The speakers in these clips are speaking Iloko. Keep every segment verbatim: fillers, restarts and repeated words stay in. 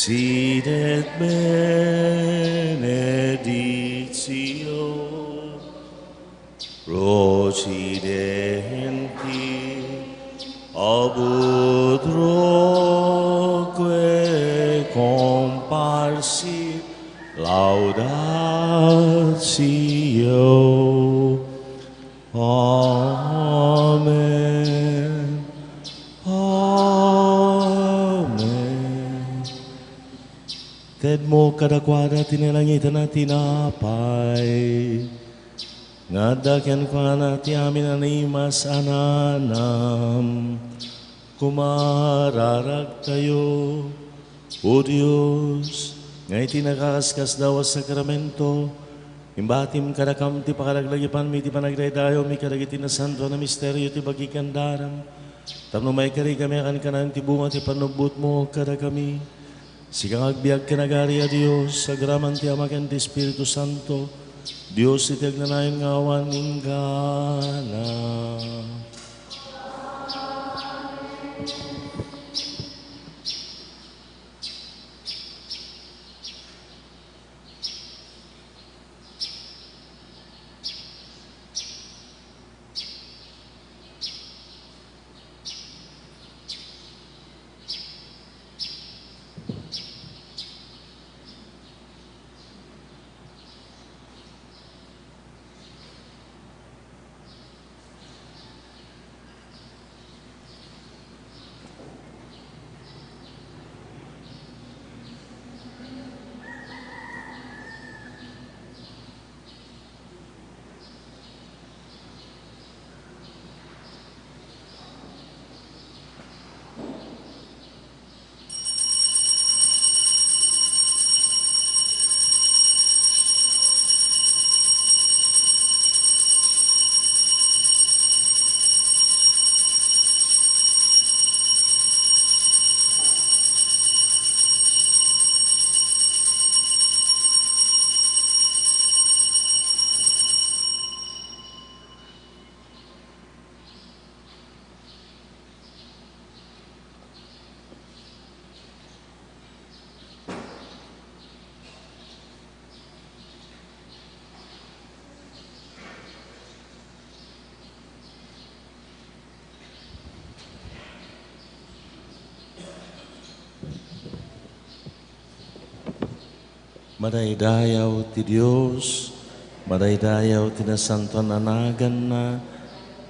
Sit et benedictio procedenti ab utroque comparsit laudatio. Amen. Amen. Tedmo kadakuada ti nalangitana a tinapay nga adda kenkuana ti amin a naimas a naanam. Kumararagtayo, O Dios, nga iti nakaskasdaaw a sakramento, imbatim kadakam ti pakalaglagipanmi iti panagdaydayawmi kadagiti nasantoan a misterio ti bagi ken daram, tapno maikarikami a kankanayon ti bunga ti pannubbotmo kadakami. Sika nga agbiag ken agari a Dios, agraman ti Ama ken ti Espiritu Santo, Dios iti agnanayon nga awan inggana. Madaydayaw ti Dios, madaydayaw ti nasantoan a naganna,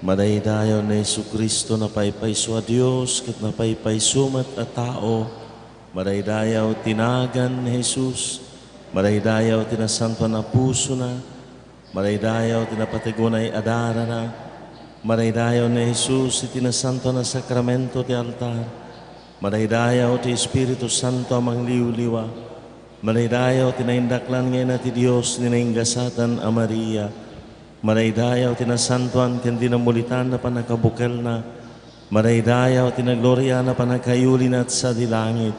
madaydayaw ni Jesu-Cristo, napaypayso a Dios ket napaypayso met a tao, madaydayaw ti nagan ni Jesus, madaydayaw ti nasantoan a pusona, madaydayaw ti napateg unay a darana, madaydayaw ni Jesus iti nasantoan a sakramento ti altar, madaydayaw ti Espiritu Santo a mangliwliwa, madaydayaw ti naindaklan nga Ina ti Dios ni nainggasatan a Maria, madaydayaw ti nasantoan ken dinamulitan a pannakabukelna, madaydayaw ti naglorian a pannakayulina sadi langit,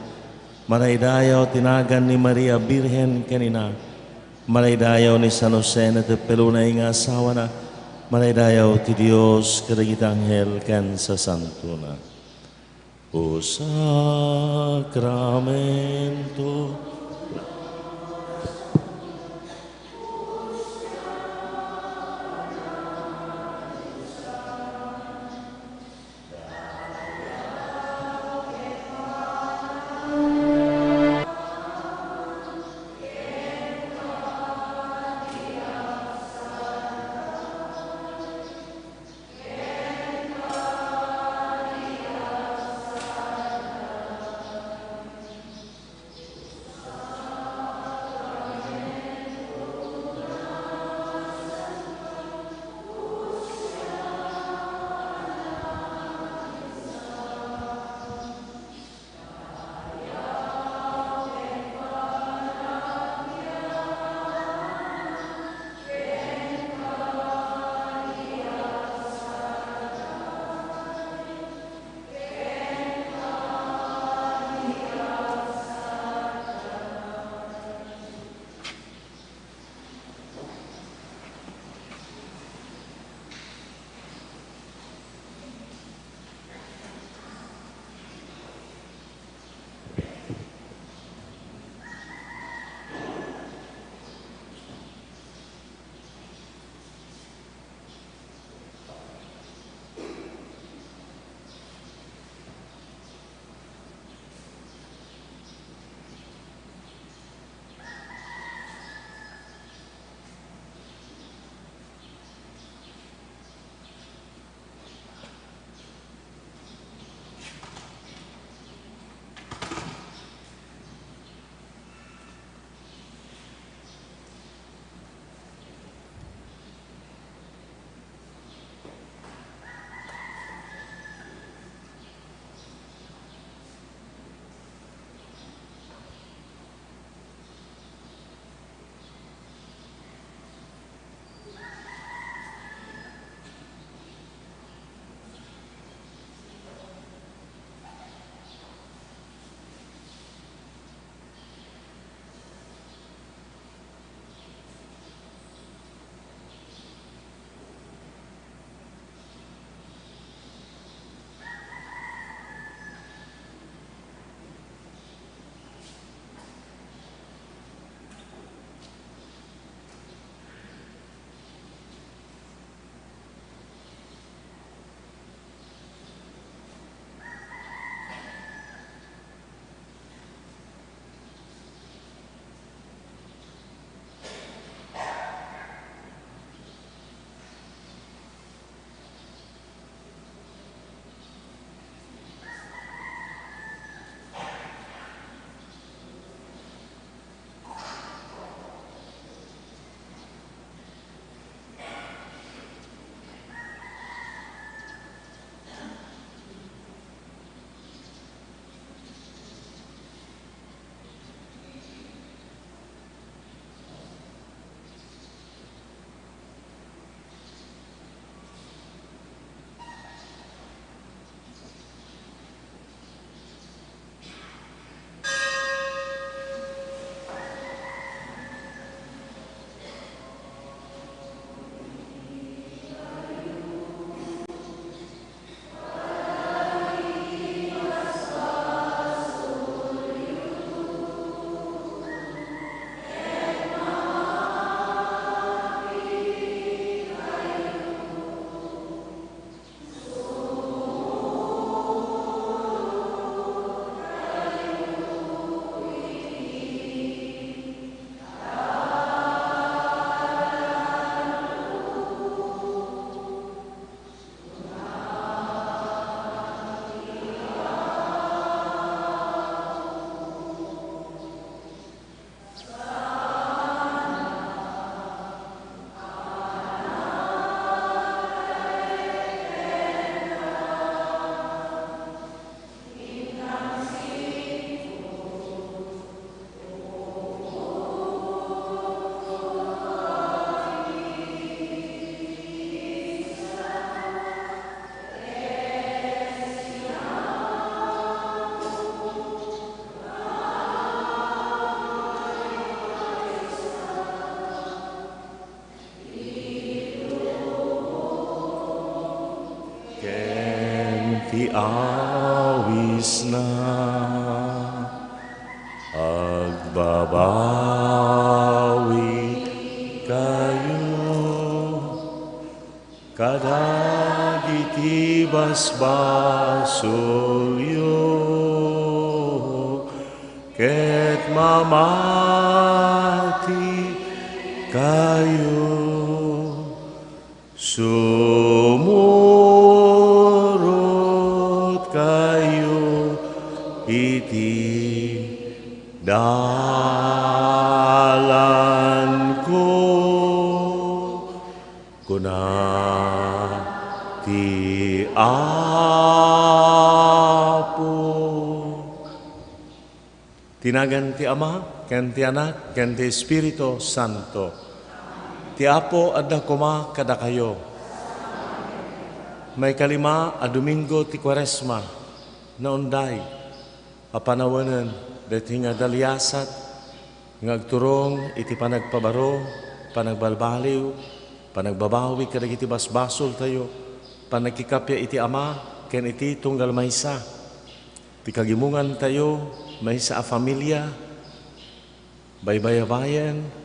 madaydayaw ti nagan ni Maria Birhen ken Ina, madaydayaw ni San Jose, natepel unay nga asawana, madaydayaw ti Dios kadagiti anghel ken sasantona. O sakramento. awisna. Agbabawi kayo kadagiti basbasolyo, ket mamati kayo. Sumurot kayo iti dalanko, kuna ti Apo. Ti nagan ti Ama, ken ti Anak, ken ti Espiritu Santo. Ti Apo adda koma kadakayo. Maikalima a Domingo ti Kuaresma, naunday a panawenen daytoy nga daliasat nga agturong iti panagpabaro, panagbalbaliw, panagbabawi kadagiti basbasoltayo, pannakikappia iti Ama ken iti tunggal maysa. Ti kagimongantayo, maysa a familia, baybayabayan,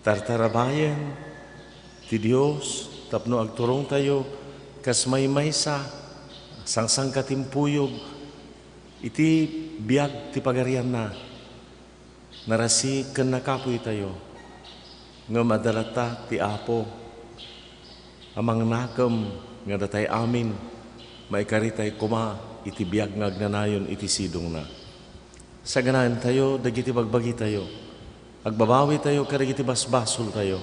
tartarabayan ti Dios tapno agturongtayo kas maymaysa, sangsangkatimpuyog iti biag ti pagarianna. Narasik ken nakapoytayo, ngem adda latta ti Apo a mangnakem nga datay amin maikaritay koma iti biag nga agnanayon iti sidongna. Saganaentayo dagiti bagbagitayo. Agbabawitayo kadagiti basbasoltayo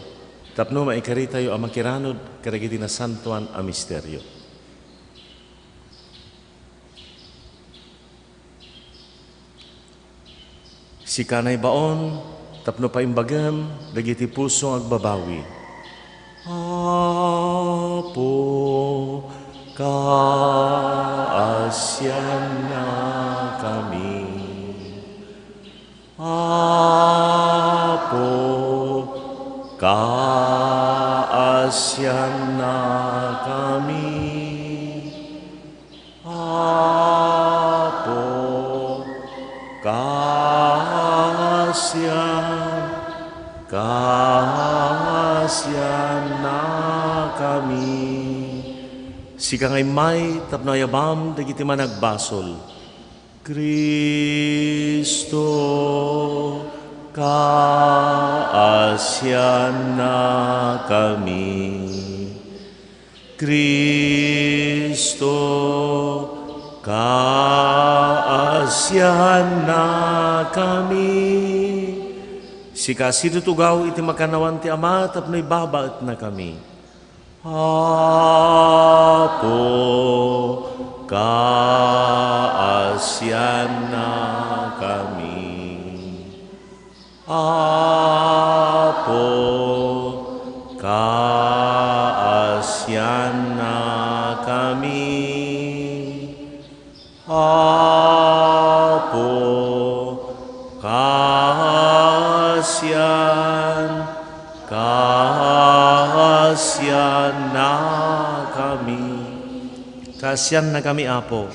tapno maikaritayo a makiranod kadagiti nasantoan a misterio. Sika naibaon tapno paimbagem dagiti puso nga agbabawi. Apo, kaasiannakami. Apo, kaasiannakami. Apo, kaasian, kaasiannakami. Sika nga immay tapno ayabam dagiti managbasol. Cristo, kaasiannakami. Cristo, kaasiannakami. Sika a sidutugaw iti makannawan ti Ama tapno ibabaetnakami. Apo, kaasiannakami. Apo, kaasiannakami. Apo, kaasian, kaasiannakami. Kaasiannakami, Apo.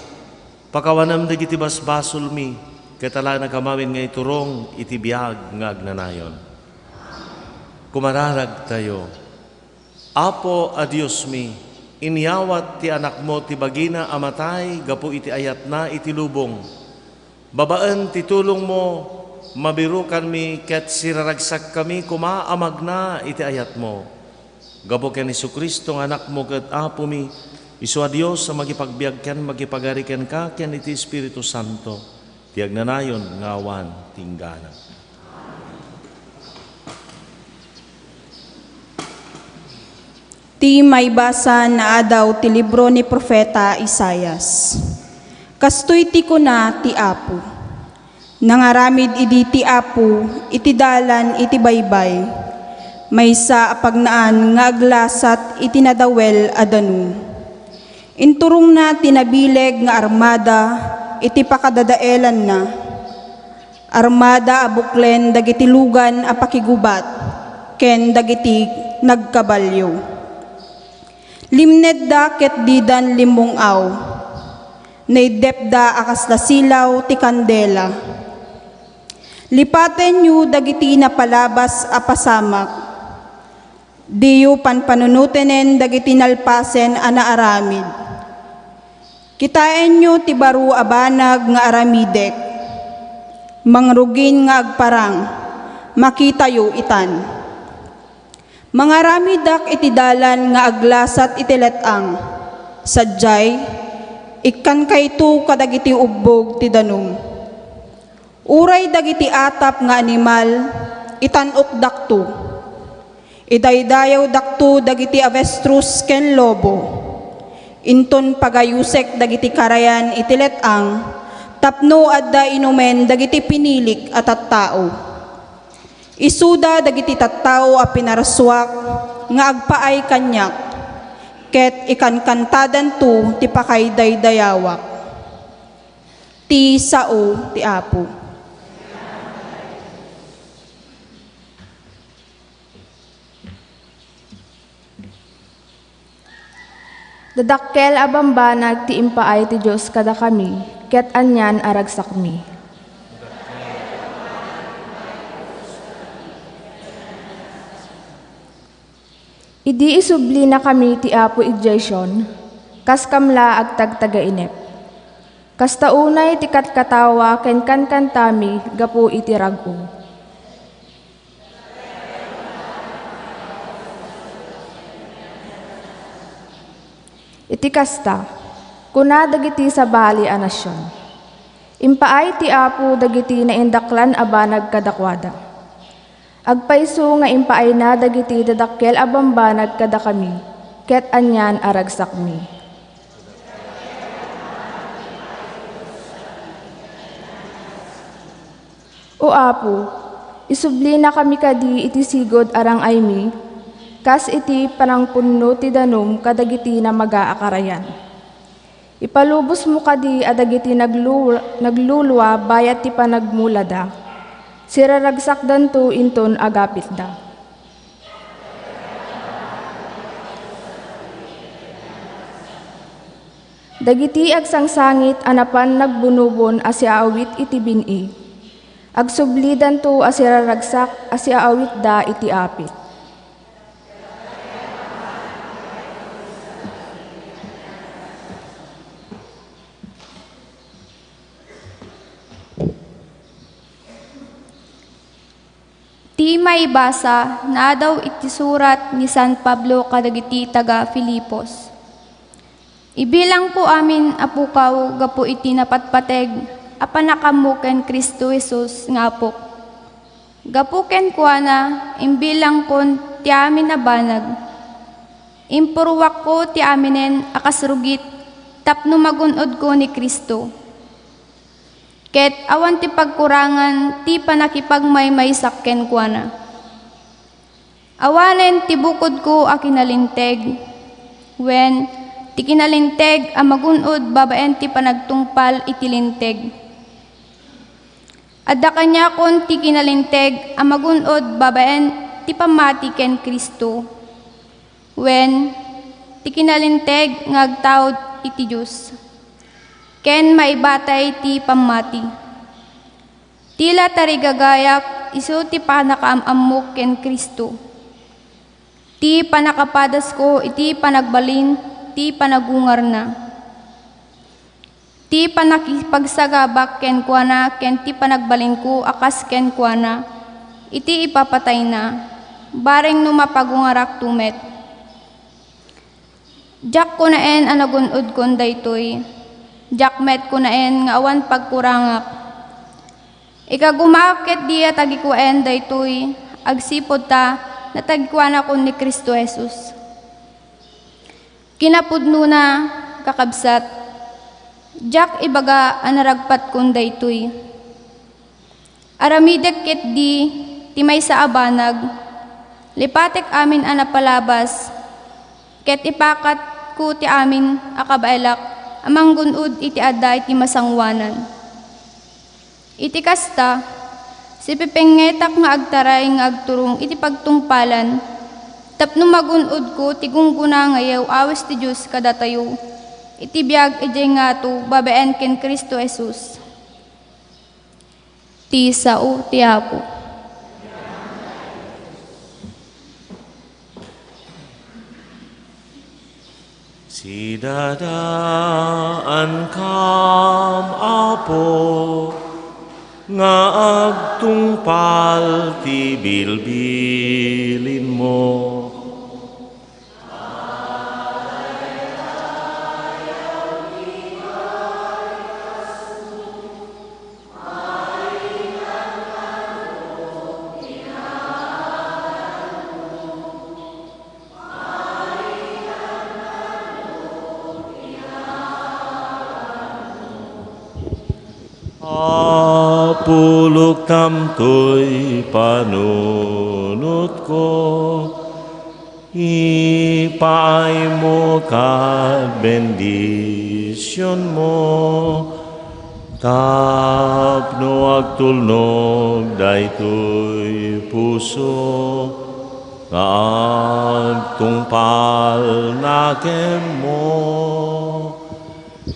Pakawanem dagiti basbasolmi, ket alaenakami amin nga iturong iti biag nga agnanayon. Kumararagtayo. Apo a Diosmi, inyawat ti Anakmo ti bagina a matay gapu iti ayatna iti lubong. Babaen ti tulongmo, mabirukanmi ket siraragsakkami koma a magna iti ayatmo. Gapu ken Jesu-Cristo nga Anakmo ket Apomi, isu a Dios a makipagbiag ken makipagari kenka ken iti Espiritu Santo, ti agnanayon nga awan tinggana. Ti maibasa nga adaw ti libro ni Profeta Isaias. Kastoy ti kuna ti Apo, "Nangaramid idi ti Apo iti dalan iti baybay, maysa a pagnaan nga aglasat iti nadawel a danum. Inturongna ti nabileg nga armada iti pakadadaelanna, armada a buklen dagiti lugan a pakigubat ken dagiti nagkabalio. Limnedda ket didan limmung-aw. Naiddepda a kasla silaw ti kandela. Lipatenyo dagiti napalabas a pasamak. Diyo panpanunotenen dagiti nalpasen a naaramid. Kitaenyo ti baro a banag nga aramidek. Mangrugin nga agparang, makitayo itan. Mangaramidak iti dalan nga aglasat iti let-ang. Sadiay, ikkankayto kadagiti ubbog ti danum. Uray dagiti atap nga animal, itan-okdakto. Idaydayawdakto dagiti avestruz ken lobo. Inton pagayusek dagiti karayan iti let-ang, tapno adda inumen dagiti pinilik a tattao. Isuda dagiti tattao a pinarsuak nga agpaay kaniak, ket ikankantadanto ti pakaidaydayawak. Ti sao ti Apo. Dadakkel a bambanag ti impaay ti Dios kadakami, ket anian a ragsakmi. Idi isublinakami ti Apo idiay Sion, kaskam la agtagtagainep. Kasta unay ti katkatawa ken kankantami gapu iti rag-o. Iti kasta, kuna dagiti sabali a nasion, "Impaay ti Apo dagiti naindaklan a banag kadakuada. Agpayso nga impaayna dagiti dadakkel a bambanag kadakami, ket anian a ragsakmi." O Apo, isublinakami kadi iti sigud a rang-aymi, kas iti panangpunno ti danum kadagiti namaga a karayan. Ipalubosmo kadi a dagiti naglu-, naglulua bayat ti panagmulada, siraragsakdanto inton agapitda. Dagiti agsangsangit a napan nagbunobon a siaawit iti bin-i, agsublidanto a siraragsak a siaawitda iti apit. Ti maibasa, naadaw iti surat ni San Pablo kadagiti taga-Filipos. Ibilangko amin a pukaw gapu iti napatpateg a pannakaammo ken Cristo Jesus nga Apok. Gapu kenkuana, imbilangkon ti amin a banag. Impuruakko ti aminen a kasrugit tapno magun-odko ni Cristo. Ket awan ti pagkurangan ti pannakipagmaymaysak kenkuana. Awanen ti bukodko a kinalinteg, wen, ti kinalinteg a magun-od babaen ti panagtungpal iti Linteg. Adda kaniakon ti kinalinteg a magun-od babaen ti pammati ken Cristo, wen, ti kinalinteg nga agtaud iti Dios, ken maibatay ti pammati. Ti la tarigagayak isu ti pannakaam-ammok ken Cristo, ti pannakapadasko iti panagbalin ti panagungarna, ti pannakipagsagabak kenkuana ken ti panagbalinko a kas kenkuana iti ipapatayna, bareng no mapagungarakto met. Diak kunaen a nagun-odkon daytoy. Diak met kunaen nga awan pagkurangak. Ikagumaak ketdi a tagikuaen daytoy agsipud ta natagikuanakon ni Cristo Jesus. Kinapudnona, kakabsat, diak ibaga a naragpatkon daytoy. Aramidek ketdi ti maysa a banag, lipatek amin a napalabas, ket ipakatko ti amin a kabaelak a manggun-od iti adda iti masangoanan. Iti kasta, sipipengngetak nga agtaray nga agturong iti pagtungpalan tapno magun-odko ti gunggona nga yaw-awes ti Dios kadatayo. Iti biag idiay ngato babaen ken Cristo Jesus. Ti sao ti Apo. Sidadaankam, Apo, nga agtungpal ti bilbilinmo. Apo, luktam toy panunotko, ipaaymo ket bendisionmo, tapno agtulnog daytoy puso nga agtungpal kenmo.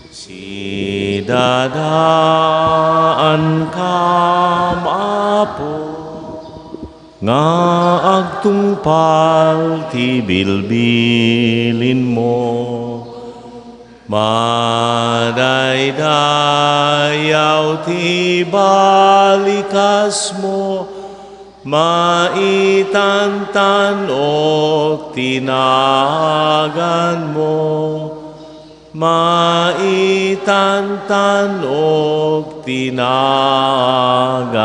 Sidadaankam, Apo, nga agtungpal ti bilbilinmo. Madaydayaw ti balikasmo, maitantanok ti naganmo. Maitantanok ti naganmo.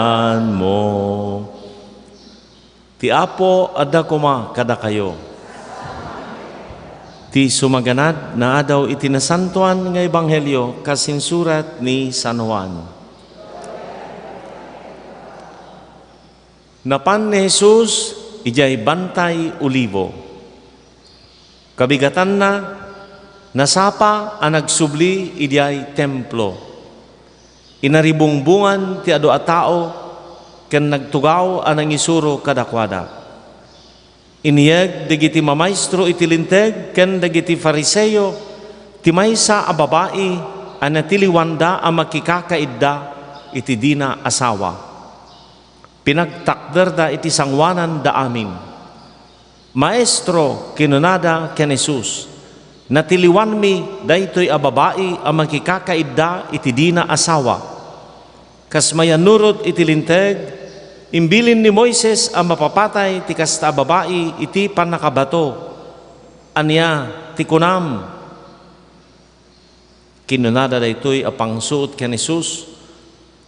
Ti Apo adda koma kadakayo. Ti sumaganad nga adaw iti nasantoan nga ebanghelio kas insurat ni San Juan. Napan ni Jesus idiay Bantay Olivo. Kabigatanna, nasapa a nagsubli idiay Templo. Inaribungbongan ti adu a tao ken nagtugaw a nangisuro kadakuada. Inyeg dagiti mamaestro iti Linteg ken dagiti Fariseo ti maysa a babai a natiliwanda a makikakaidda iti dina asawa. Pinagtakderda iti sangoananda amin. "Maestro," kinunada ken Jesus, "natiliwanmi daytoy a babai a makikakaidda iti dina asawa. Kas mayannurot iti Linteg, imbilin ni Moises a mapapatay ti kasta a babai iti pannakabato. Ania ti kunam?" Kinunada daytoy a pangsuot ken Jesus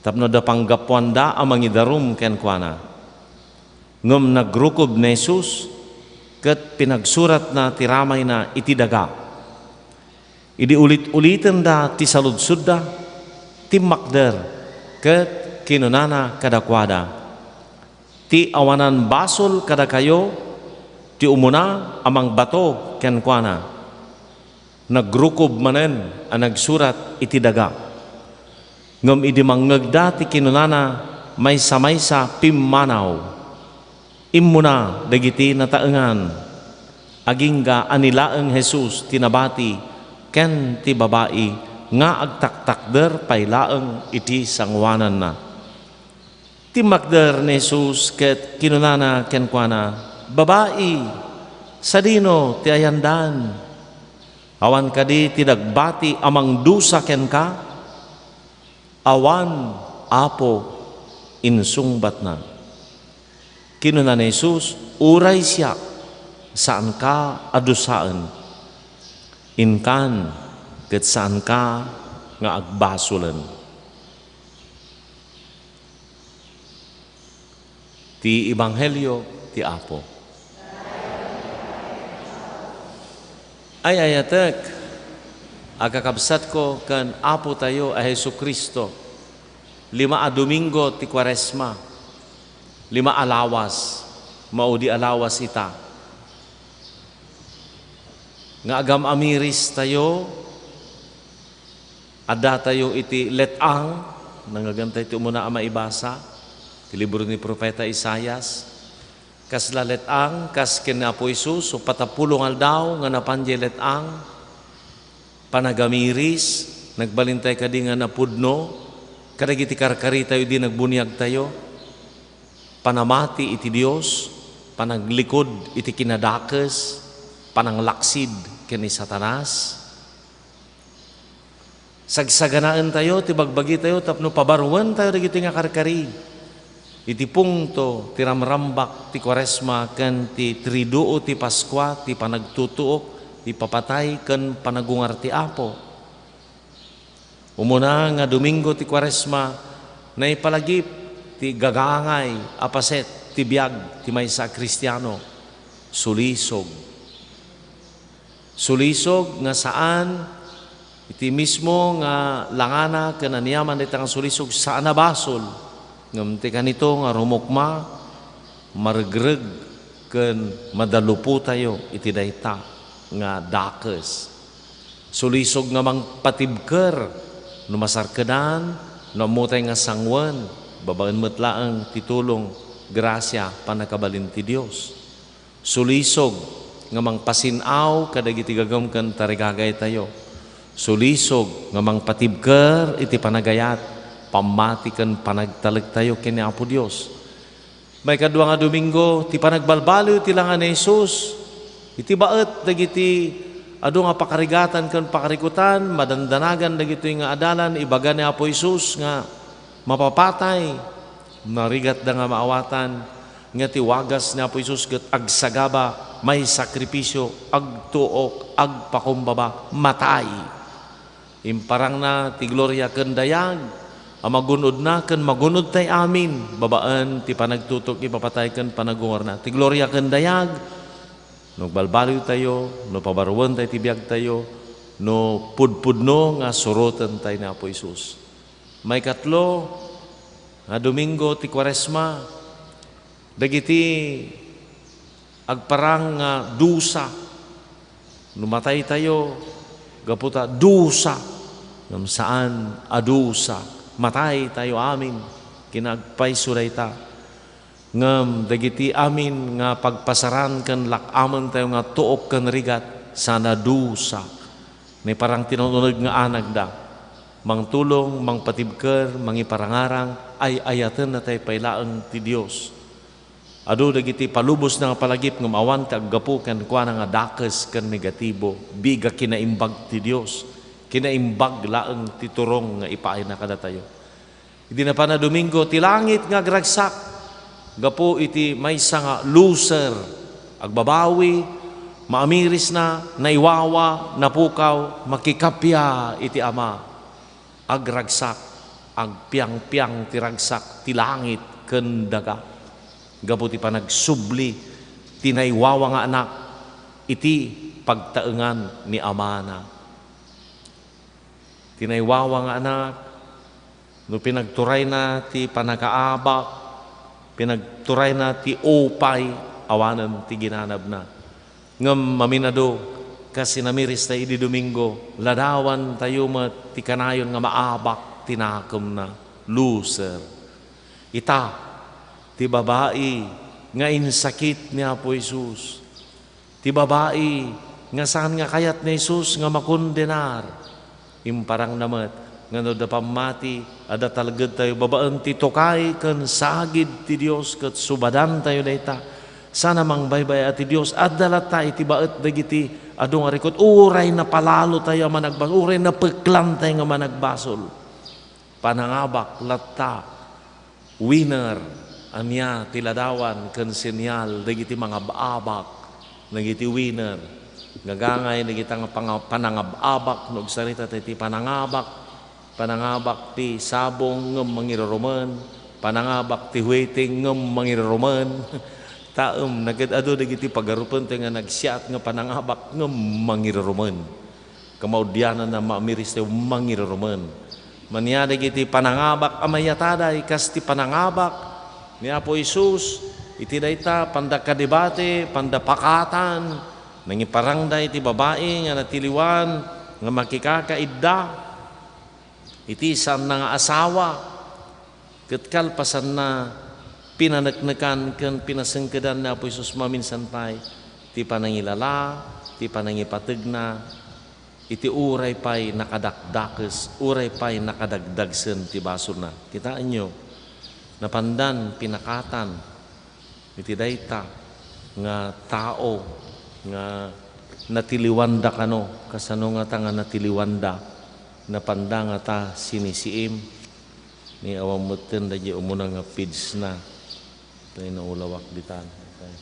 tapno adda panggapuanda a mangidarum kenkuana. Ngem nagrukob ni Jesus ket pinagsuratna ti ramayna iti daga. Idi ulit-ulitenda ti saludsodda, timmakder ket kinunana kadakuada, "Ti awanan basol kadakayo ti umuna a mangbato kenkuana." Nagrukob manen a nagsurat iti daga. Ngem idi mangngegda ti kinunana, maysa-maysa pimmanaw. Immuna dagiti nataengan. Agingga a ni laeng Jesus ti nabati ken ti babai nga agtaktakder pay laeng iti sangoananna. Timmakder ni Jesus ket kinunana kenkuana, "Babai, sadino ti ayandan? Awan kadi ti nagbati a mangdusa kenka?" "Awan, Apo," insungbatna. Kinuna ni Jesus, "Uray siak, saanka a dusaen. Inkan, ket saanka nga agbasolen." Ti Ebanghelio ti Apo. Ay-ayatek a kakabsatko ken Apotayo a Jesu-Cristo, lima a Domingo ti Kuaresma, lima a lawas, maudi a lawas ita, nga agam-amiristayo. Addatayo iti let-ang, nangngegentayo ti umuna a maibasa, ti libro ni Profeta Isaias. Kasla let-ang, kas ken ni Apo Jesus, uppat a pulo nga aldaw nga napan diay let-ang. Panagamiris, nagbalintay kadi nga napudno kadagiti karkaritayo idi nagbuniagtayo? Panamati iti Dios, panaglikod iti kinadakes, pananglaksid ken ni Satanas? Sagsaganaentayo ti bagbagitayo tapno pabaruentayo dagitoy nga karkari. Iti pungto ti ramrambak ti Kuaresma ken ti Triduo ti Paskua, ti panagtutuok, ti papatay ken panagungar ti Apo. Umuna nga Domingo ti Kuaresma, naipalagip ti gagangay a paset ti biag ti maysa a Kristiano. Sulisog. Sulisog nga saan iti mismo nga langana ken aniaman dayta nga sulisog, saan a basol. Ngem ti kanito nga rumukma, maregreg ken madalupotayo iti dayta nga dakes. Sulisog nga mangpatibker no masarkedan, no ammotay nga sanguen, babaen met laeng ti tulong, grasia, pannakabalin ti Dios. Sulisog nga mangpasin-aw kadagiti gagem ken tarigagaytayo. Sulisog nga mangpatibker iti panagayat, pammati ken panagtalektayo ken ni Apo Dios. Maikadua nga Domingo ti panagbalbaliw ti langa ni Jesus. Iti baet dagiti adu nga pakarigatan ken pakarikutan, madandanagan dagitoy nga adalan, ibaga ni Apo Jesus nga mapapatay, narigatda nga maawatan, nga ti wagas ni Apo Jesus ket agsagaba, maisakripisio, agtuok, agpakumbaba, matay. Imparangna ti gloria ken dayag a magun-odna ken magun-odtay amin babaen ti panagtutok, ipapatay ken panagungarna. Ti gloria ken dayag no agbalbaliwtayo, no pabaruentayo ti biagtayo, no pudpudno nga surotentayo ni Apo Jesus. Maikatlo nga Domingo ti Kuaresma, dagiti agparang nga dusa. No mataytayo, gapu ta dusa, ngem saan a dusa. Mataytayo amin, kinagpayso dayta. Ngem dagiti amin nga pagpasaran ken lak-amentayo nga tuok ken rigat, saan a dusa. Naiparang ti naun-uneg nga anagda. Mangtulong, mangpatibker, mangiparangarang, ay-ayatennatay pay laeng ti Dios. Adu dagiti palubosna nga palagip ngem awan ti aggapu kenkuana nga dakes ken negatibo, biga kinaimbag ti Dios, kinaimbag laeng ti turong nga ipaayna kadatayo. Idi napan a Domingo, ti langit nga agragsak gapu iti maysa nga loser, agbabawi, maamirisna, naiwawa, napukaw, makikappia iti Ama. Agragsak, agpiangpiang ti ragsak ti langit ken daga, gapu ti panagsubli ti naiwawa nga Anak iti pagtaengan ni Amana. Ti naiwawa nga Anak, no pinagturayna ti panakaabak, pinagturayna ti upay, awanen ti ginanabna. Ngem maminado, kas sinamirista idi Domingo, ladawantayo met ti kanayon nga maabak ti nakemna. Loser. Ita, ti babai nga insakit ni Apo Jesus. Ti babai nga saan nga kayat ni Jesus nga makondenar. Imparangna met nga no adda pammati, adda talgedtayo babaen ti tukay ken sagid ti Dios ket subadantayo dayta. Saan a mangbaybay-at ti Dios, adda latta iti baet dagiti adu nga rikut, uray napalalotayo a managbasol, uray napeklantayo nga managbasol. Panangabak latta. Winner, ania ti ladawan ken senyal dagiti mangab-abak dagiti winner? Gagangay dagita nga panga-, panangab-abak no agsarita tayo ti panangabak. Panangabak ti sabong ngem mangirurumen. Panangabak ti huweteng ngem mangirurumen. Taem, nagad-adu dagiti pagarupen tayo nga nagsiat nga panangabak ngem mangirurumen. Kamaudiananna, maamiris tayo mangirurumen. Mania dagiti panangabak a mayataday, kas ti panangabak ni Apo Jesus, iti dayta, panda kadebate, panda pakatan, nangiparangda iti babai nga natiliwan, nga makikakaidda iti saanna nga asawa. Ket kalpasanna, pinaneknekan ken pinasengkedan ni Apo Jesus maminsan pay ti panangilala, ti panangipategna, iti uray pay nakadakdakes, uray pay nakadagdagsen ti basolna. Kitaenyo, napandan pinakatan iti dayta nga tao nga natiliwanda kano. Kasano ngata nga natiliwanda? Napanda ngata sinisiim? Ni awan metten daydi umuna nga feeds na. Tay naulawak ditan. Okay.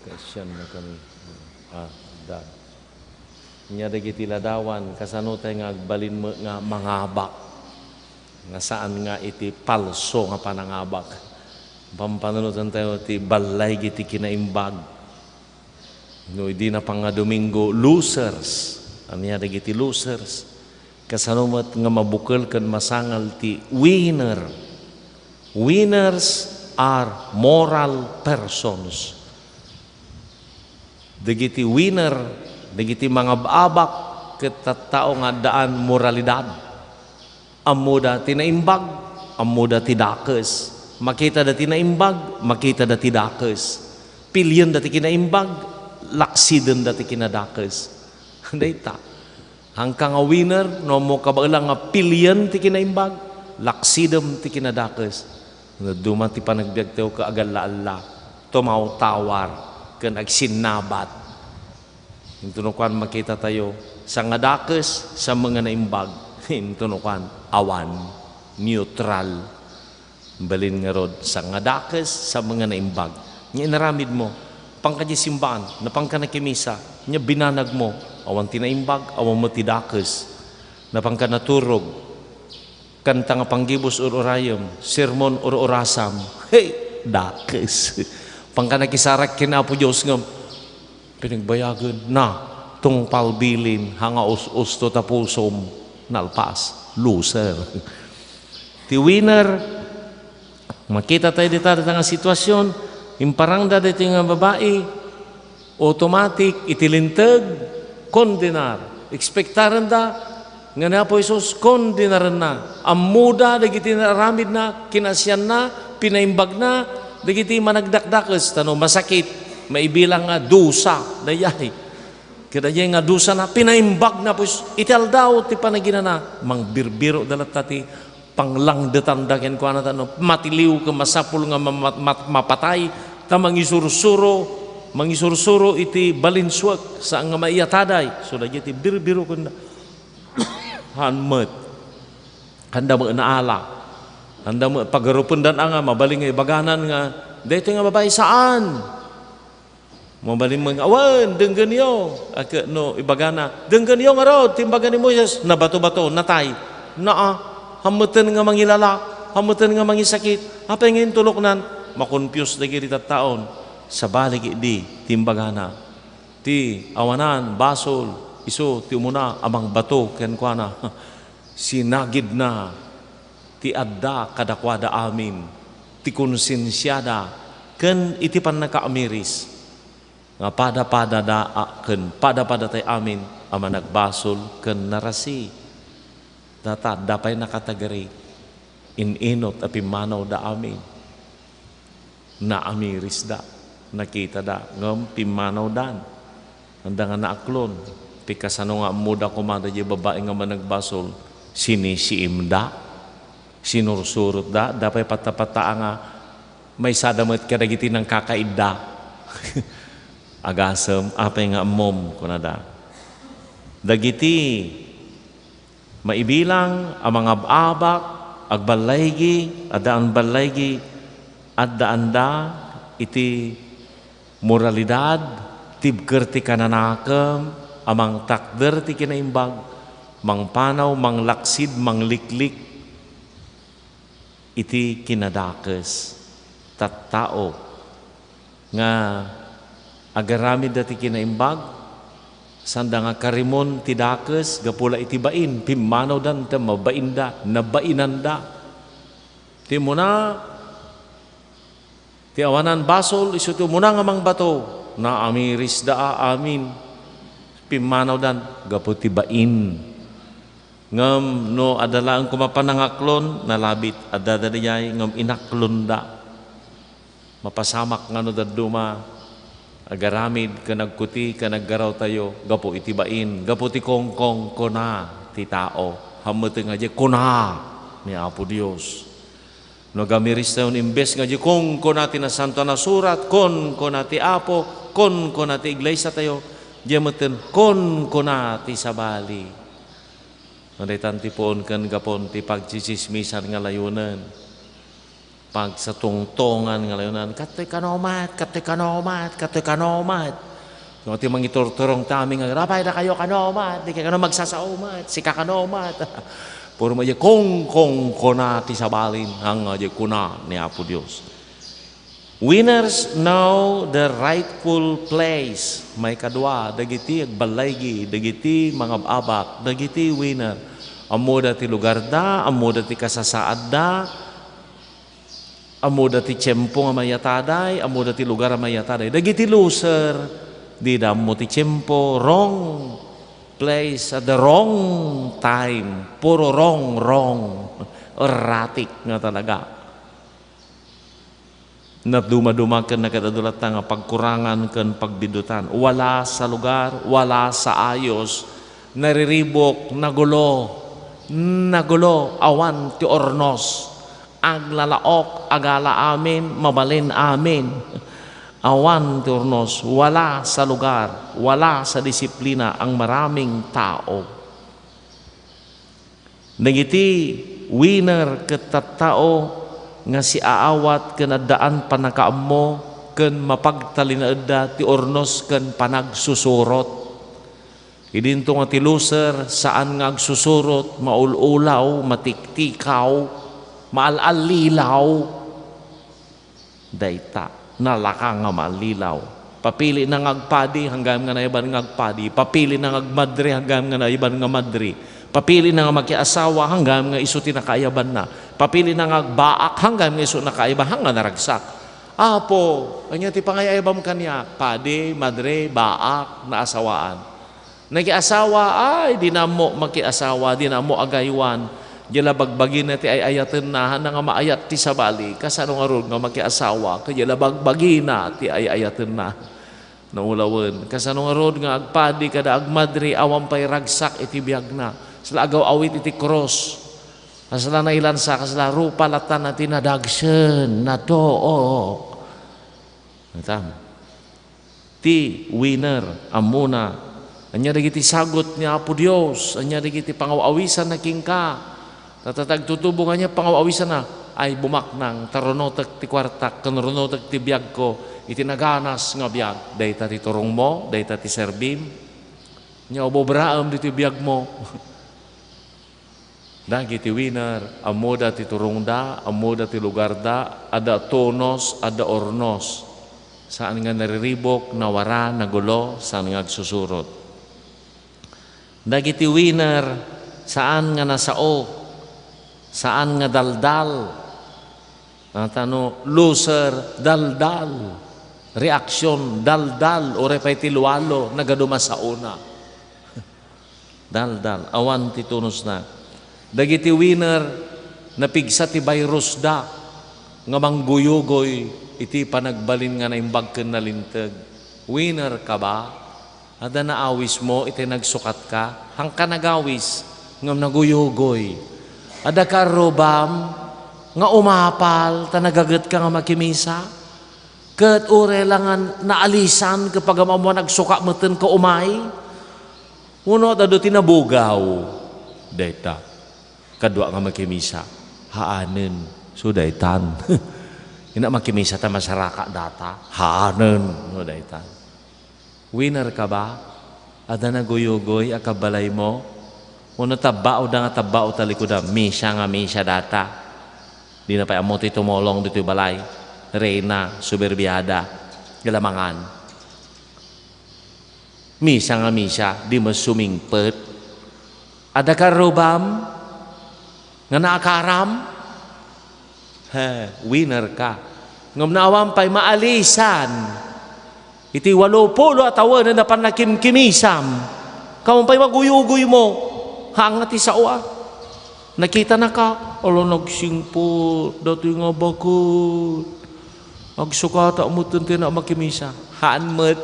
Kaisian na kami. Ah, da. Nya dagiti ladawan, kasano tay nga agbalin met nga mangabak? Nga saan nga iti palso nga panangabak. Pampanunoten tayo ti ballaygi ti kinaimbag. No idi na pangadomingo, losers. Ania dagiti losers? Kasano met nga mabukel ken masangal ti winner? Winners are moral persons. Dagiti winner, dagiti mangab-abak ket tattao nga addaan moralidad. Ammoda ti naimbag, ammoda ti dakes. Makitada ti naimbag, makitada ti dakes. Pilienda ti kinaimbag, laksidenda ti kinadakes. Dayta. Haanka nga winner, no ammoka baelan nga pilien ti kinaimbag, laksidem ti kinadakes. Dadduma ti panagbiagtayo ket agalla-alla, tumawtawar, ken agsinnabat. Intono kuan, makitatayo, sangadakes, sa nga naimbag. Intono kuan, awan, neutral. Balin ngarud, sangadakes, sa nga naimbag. Nya inaramidmo, napanka diay simbaan, napanka nakimisa, nya binanagmo, awan ti naimbag, awan met ti dakes. Napanka naturog, kanta nga panggibus ur-urayem, sermon ur-urasam. Hey, dakes. Napanka nakisarak ken Apo Dios ngem, pinagbayagen na, tungpal bilin, hanga us-usto ta pusom, nalpas, loser. Ti winner, makita tayo dita, dita nga sitwasyon, imparangda daytoy nga babai, automatic, iti linteg, kondenar. Expectarenda, nga ni Apo Jesus, kondenarenna. Ammoda dagiti naaramidna, kinasianna, pinaimbagna, dagiti managdakdakes, ta no masakit, maibilang nga dusa, dayay. Kadayay nga dusana, pinaimbagna, pues, iti aldaw ti panaginana, mangbirbiro da latta ti panglangdetanda kenkuana, ta no matiliw ken masapul nga ma-, ma-, ma-, mapatay, ta mangisursuro, mangisursuro iti balinsuek, saan nga maiyataday. So, dayjay ti birbiro kunda. Haan met. Kanda met naala. Kanda met pagarupendan a nga mabalin nga ibaganan nga, daytoy nga babai, saan. Mabalin met nga, "Awan, denggenyo." A ket no ibagana, "Denggenyo ngarud ti imbaga ni Moises," nabato-bato, natay. Naa, hammeten nga mangilala, hammeten nga mangisakit. Apay nga intuloknan? Makonpius dagiti tattaon. Sabali ketdi ti imbagana. Ti awanan basol, isu ti umuna a mangbato kenkuana. Sinagidna ti adda kadakuada amin, ti konsensiada, ken iti pannakaamiris, nga padapadada a, ken padapadatay amin a managbasol ken narasi. Data, adda pay nakatagari, in-inut a pimmanawda amin. Naamirisda, nakitada, ngem pimmanawdan. Anda nga naaklon, pikasano nga ammoda koma daydiay babai nga managbasol, sinisiimda, sinursurotda, adda pay patta-patta nga maisada met kadagiti nangkakaidda. Agasem, apay nga ammom, kunada. Dagiti maibilang a mangab-abak, agballaygi, addaan ballaygi, addaanda iti moralidad, tibker ti kananakem a mangtakder ti kinaimbag, mangpanaw, manglaksid, mangliklik iti kinadakes. Tattao nga agaramidda ti kinaimbag, sanda nga karimon ti dakes gapu la iti bain, pimmanawdan ta mabainda, nabainanda. Ti umuna, ti awanan basol, isu ti umuna nga mangbato, naamirisda a amin. Pimmanawdan gapu ti bain. Ngem no adda laeng koma panangaklon, nalabit, adda daydiay, ngem inaklonda. Mapasamak nga no dadduma, Agaramid ken agkuti ken aggarawtayo gapu iti bain, gapu ti kongkongkuna ti tao. Hammeteng nga diay kuna ni Apo Dios. No agamiris tayo, imbes nga diay kongkuna ti Nasanto a Surat, kongkuna ti Apo, kongkuna ti iglesiatayo, diay metten kongkuna ti sabali. No daytan ti puon ken gapun ti pagtsitsismisan nga layonen. Pagsatungtongan nga layonan, "Katoy kano met, katoy kano met, katoy kano met." No, ti mangiturturong ta amin nga, "Apay, dakayo kano met, di kano magsasao met, sika kano met." Puro met diay kongkongkuna ti sabalin, haan nga diay kuna ni Apo Dios. Winners know the rightful place. Maikadua, dagiti agballaigi, dagiti mangab-abak, dagiti winner. Ammoda ti lugarda, ammoda ti kasasaadda, ammoda ti tiempo nga mayataday, ammoda ti lugar a mayataday. Dagiti loser, dida ammo ti tiempo, wrong place at the wrong time. Puro wrong, wrong. Erratic nga talaga. Nadumaduma ken nagad-adu latta nga pagkurangan ken pagbidutan. Wala sa lugar, wala sa ayos, nariribuk, nagulo, nagulo, awan ti urnos. Aglalaok, agala amin, mabalin amin. Awan ti urnos, wala sa lugar, wala sa disiplina ang maraming tao. Dagiti winner ket tattao nga siaawat ken addaan pannakaammo ken mapagtalinaedda ti urnos ken panagsusurot. Idinto nga ti loser, saan nga agsusurot, maul-ulaw, matiktikaw, maal-allilaw. Dayta, nalaka nga maallilaw. Papilina nga agpadi, hanggayam nga naiban nga agpadi. Papilina nga agmadre, hanggayam nga naiban nga madre. Papilina nga makiasawa, hanggayam nga isu ti nakaayabanna. Papilina nga agbaak, hanggayam nga isu nakaayaban, hangga naragsak. Apo, ania ti pangay-ayabam kaniak? Padi, madre, baak, naasawaan. Nakiasawa, ay, dina ammo makiasawa, dina ammo agaywan. Diay la bagbagina ti ay-ayatenna, haan nga maayat ti sabali, kasano ngarud nga makiasawa, ket diay la bagbagina ti ay-ayatenna. Naulawen, kasano ngarud nga agpadi kada agmadre, awan pay ragsak iti biagna. Sla agaw-awit iti krus. Kasla nailansa, kasla rupa latta na ti nadagsen, natuok. Itam. Ti winner, ammona. Ania dagiti sagut ni Apo Dios? Ania dagiti pangaw-awisanna kenka? Ta, ta, ta agtutubo nga ania pangaw-awisanna? Ay, bumaknang, ta runotek ti kuartak, ken runotek ti biagko, iti naganas nga biag. Dayta ti turongmo, dayta ti serbim. Ania, ubobraem ditoy biagmo. Dagiti winner, ammoda ti turongda, ammoda ti lugarda, adda tonos, adda urnos. Saan nga nariribuk, nawara, nagulo, saan nga agsusurot. Dagiti winner, saan nga nasao, saan nga daldal. Ata no loser, daldal. Reaksyon, daldal. Uray pay ti lualo, nagadu masaona. Daldal, awan ti tunosna. Dagiti winner, napigsa ti virusda nga mangguyugoy iti panagbalin nga naimbag ken nalinteg. Winner ka ba? Adda naawismo iti nagsukatka? Haanka nagawis ngem naguyugoy. Adda karrubam nga umapal ta nagagetka nga makimisa? Ket uray la nga naalisan ket pagam-ammoan agsuka metten ka umay? Wenno adda ti nabugaw? Dayta. Kadua nga makimisa. Haanen. So, daytan. Ina makimisa ta masaraka data. Haanen. So, daytan. Winner ka ba? Adda naguyugoy a kabalaymo? Wenno tabbaoda nga tabbao ta likuda? Misa nga misa data. Dina pay ammo ti tumulong ditoy balay. Reyna, soberbiada. Galamangan. Misa nga misa, di met sumingpet. Adda karrubam nga naakaram? He, winner ka. Ngem no awan pay maalisan iti walopulo a tawen a pannakimkimisam, kaman pay maguyugoymo, haan nga ti sao a. Nakitanaka, ala, nagsingpet datoy nga baket. Agsukatak metten ti ania a makimisa. Haan met.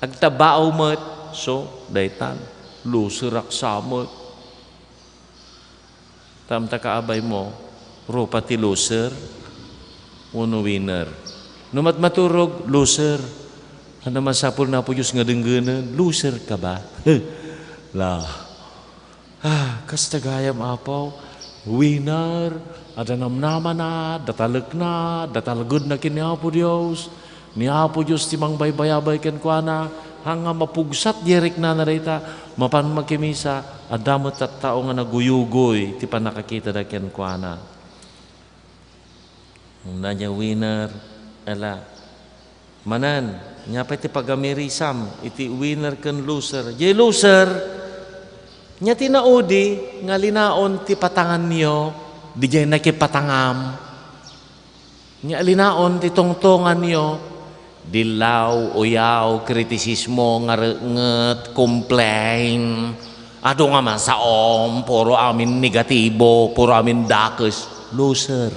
Agtabao met. So, daytan. Loserak sa met. Tamta ka abaymo, rupa ti loser wenno winner. No matmaturog, loser. Ania masapul ni Apo Dios nga denggenen? Loser ka ba? La. Ah, kasta gayam, Apo. Winner, adda namnamana, adda talekna, adda talgedna ken ni Apo Dios. Ni Apo Dios ti mangbaybayabay kenkuana, haan nga mapugsat diay riknana dayta, mapan makimisa, adda met tattao nga naguyugoy ti pannakakitada kenkuana. Ania diay winner, ala. Manen, ania pay ti pagamirisam iti winner ken loser? Diay loser, ania ti naudi nga linaon ti patanganyo, diay nakipatangam? Ania linaon ti tungtonganyo? Dillaw, uyaw, kritisismo, ngarnget, complain. Adu nga masaom, puro amin negatibo, puro amin dakes. Loser.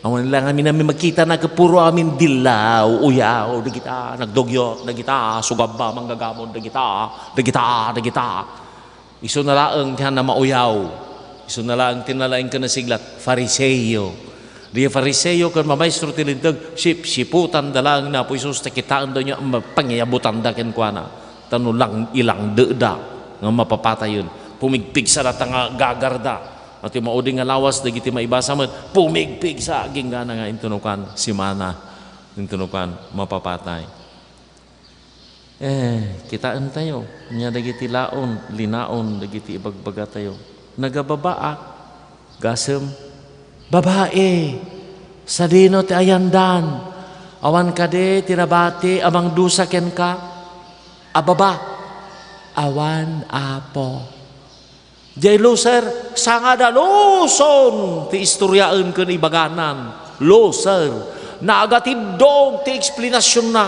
Awan lang amin, amin makita na puro amin dillaw, uyaw, dagita, nagdugyot, dagita, sugabba, manggagamon, dagita, dagita, dagita. Isu na laeng ti haan a mauyaw. Isu na laeng ti nalaing ken nasiglat, Fariseo. Diay Fariseo ken mamaestro ti Linteg, sipsiputanda laeng ni Apo Jesus ta kitaenda nga ma-, pangyabutanda kenkuana. Ta no lang-, ilangdeda nga mapapatayen, pumigpigsada ta nga gagarda. Iti maudi nga lawas dagiti maibasa met, pumigpigsa agingga nga intunukan, simana, intunukan, mapapatay. Eh, kitaentayo, ania dagiti laon, linaon dagiti ibagbagatayo. Nagababaak, gasem, babai, sadino ti ayandan? Awan kadi ti nabati a mangdusa kenka? A baba, awan, Apo. Diay loser, sangada luson ti istoriaen ken ibaganan. Loser. Nagatiddog ti eksplenasionna.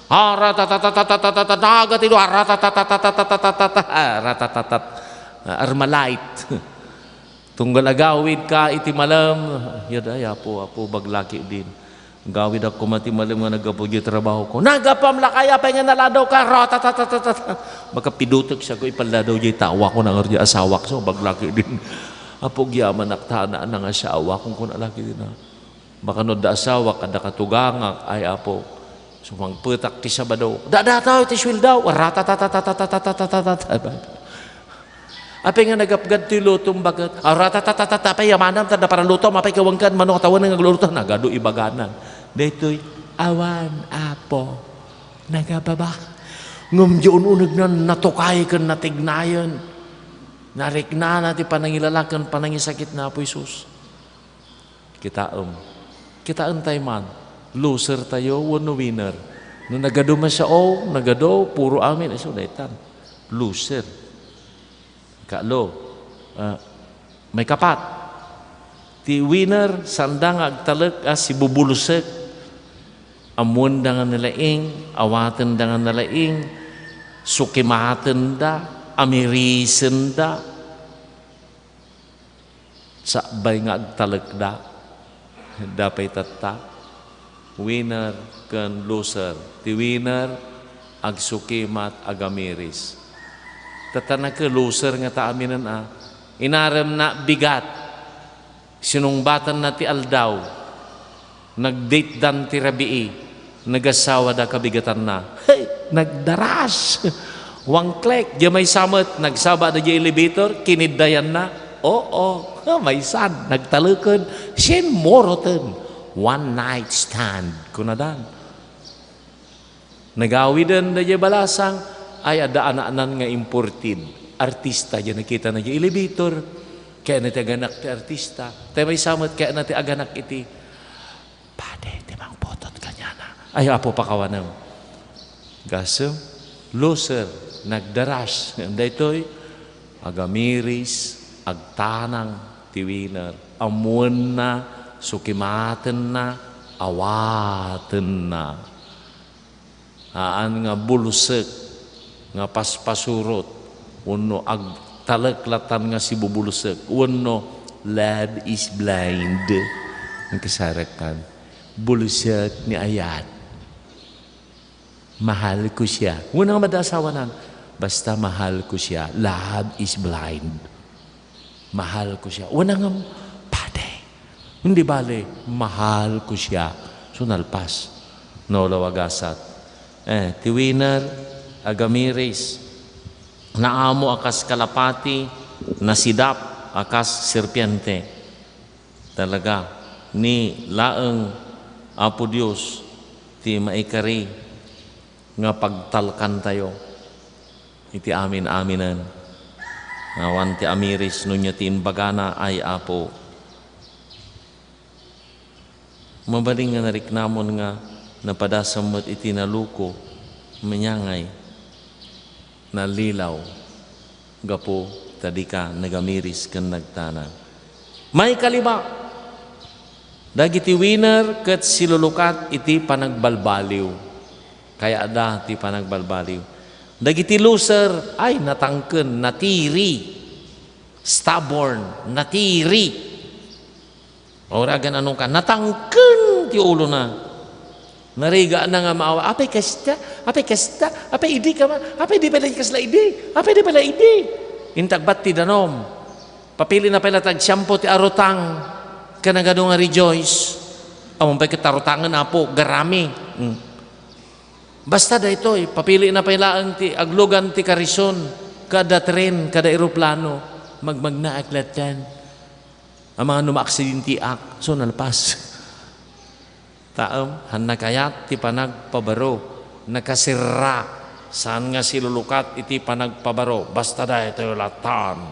Aratatatatatatatata, nagatiddog, aratatatatatatatata, aratatatat. Armalite. Tunggal agawidka iti malem, yad ay, Apo, Apo, baglaki din. Gawidak koma ti malem nga naggapu diay trabahoko. Nagapam lakay, apay nga naladawka? Ratatatatata. Makapidutek siya ko ipalladaw diay tawa ko nangar diay asawak so, baglaki din. Apo, agyamanak ta, ana, nga asawa, kun kuna laki din, a. Baka no adda asawak, adda katugangak, ay, Apo. Sumangpetak ti Sabado. Dadataw ti sueldaw. Ratatatatatatatatatatata. Apay nga nagapgad toy lutom, baket? Aratatatata, apay amanam, ta adda para lutom, apay kawenkan, mano katawen nga agluluto? Nagadu ibaganan. Daytoy, awan, Apo. Nagababa. Ngem diay un-unegna, natukay ken natignayen. Nariknana ti panangilala ken panangisakit ni Apo Jesus. Kitaem. Kitaentayo man. Loser tayo wenno winner. No nagadu met, sao, nagadu, puro amin, isu daytan. Loser. Ikatlo, ah, maikapat. Ti winner, saanda nga agtalek a sibubulsek. Ammoenda nga nalaing, awatenda nga nalaing, sukimatenda, amirisenda. Sakbay nga agtalekda. Adda pay tatta. Winner ken loser. Ti winner, agsukimat, agamiris. Tatta naka loser ngata aminen, a. Inaremna bigat. Sinungbatanna ti aldaw. Nagdatedan ti rabii, nagasawada kabigatanna. Hey, nagdaras! One click, diay maysa met, nagsabada diay elevator, kiniddayanna. Oo, maysan, nagtaleken, sinmuroten. One night stand, kunadan. Nagawiden daydiay balasang, ay, adda anaknan nga imported. Artista, diay nakitana diay elevator. Kayatna ti aganak ti artista. Tay maysa met, kayatna ti aganak iti, "Padi, ti mangputot kaniana." Ay, Apo, pakawanem. Gasem, loser, nagdaras. Ngem daytoy, agamiris, agtanang ti winner. Ammoenna, sukimatenna, awatenna. Haan nga bulsek nga paspasurot wenno agtalek latan nga sibubulsek wenno love is blind. Nagkasarekkan. Bulset ni ayat. Mahal ko siya. Wen nga madi asawanan, basta mahal ko siya. Love is blind. Mahal ko siya. Wen nga padi. Hindi bale, mahal ko siya. So, nalpas. No, lawagasat. Eh, ti winner, agamiris. Naamo a kas kalapati, nasidap a kas serpiente. Talaga, ni laeng Apo Dios ti maikari nga pagtalkantayo iti amin-aminen. Awan ti amiris no ania ti imbagana, ay Apo. Mabalin nga nariknamon nga napadasam met iti naluko, manyangay, nalilaw, gapu ta dika nagamiris ken nagtanag. Maikalima, dagiti winner ket silulukat iti panagbalbaliw. Kayatda ti panagbalbaliw. Dagiti loser, ay, natangken, natiri, stubborn, natiri. Auragan anong ka, natangken ti ulona. Narigana nga maawa, apay kasta, apay kasta, apay idi ka man, apay di pala kasla idi, apay di pala idi. Intagbat ti danom. Papili na pala tag shampoo ti arutang, kanagado nga rejoice. Amon pay ket arutangen, Apo, garami. Hmm. Basta daytoy, papili na pay laeng ti aglugan ti karison, kada tren, kada eroplano, magmagnaak lattan. Amangan no maaksidentiak, so nalpas. Taem, han nakayat ti panagpabaro, nakasirra, saan nga silulukat iti panagpabaro, basta daytoy lattan,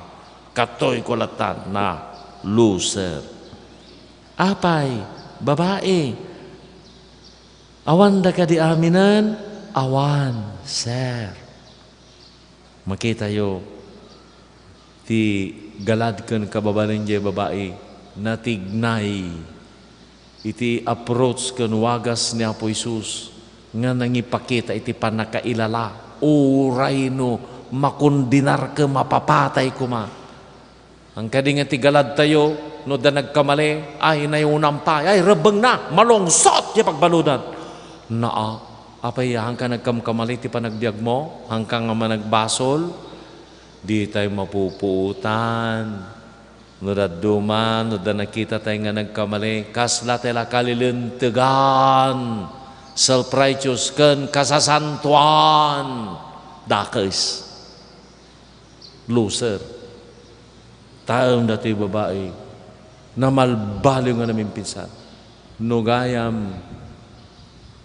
katoy ko lattan, na loser. Apay, babae, awanda kadi aminen? Awan, sir. Makitayo ti galad ken kababalin jay babai, natignay iti approach ken wagas ni Apo Jesus nga nangipakita iti pannakailala. Uray no makondenar ken mapapatay koma. Ang kadi nga ti galadtayo, no da nagkamali, ay, nayunam pay, ay, rebbengna, malungsot ti pagbaludan. Naa, apay, hangka nagkamkamali ti panagbiagmo? Hangka nga managbasol? Ditay mapupuotan. No dadduma, no da nakitatay nga nagkamali, kasla tay la kalilentegan, self-righteous, ken kasasantoan. Dakes. Loser. Taem datoy babai, namalbaliw nga namimpinsan. No gayam,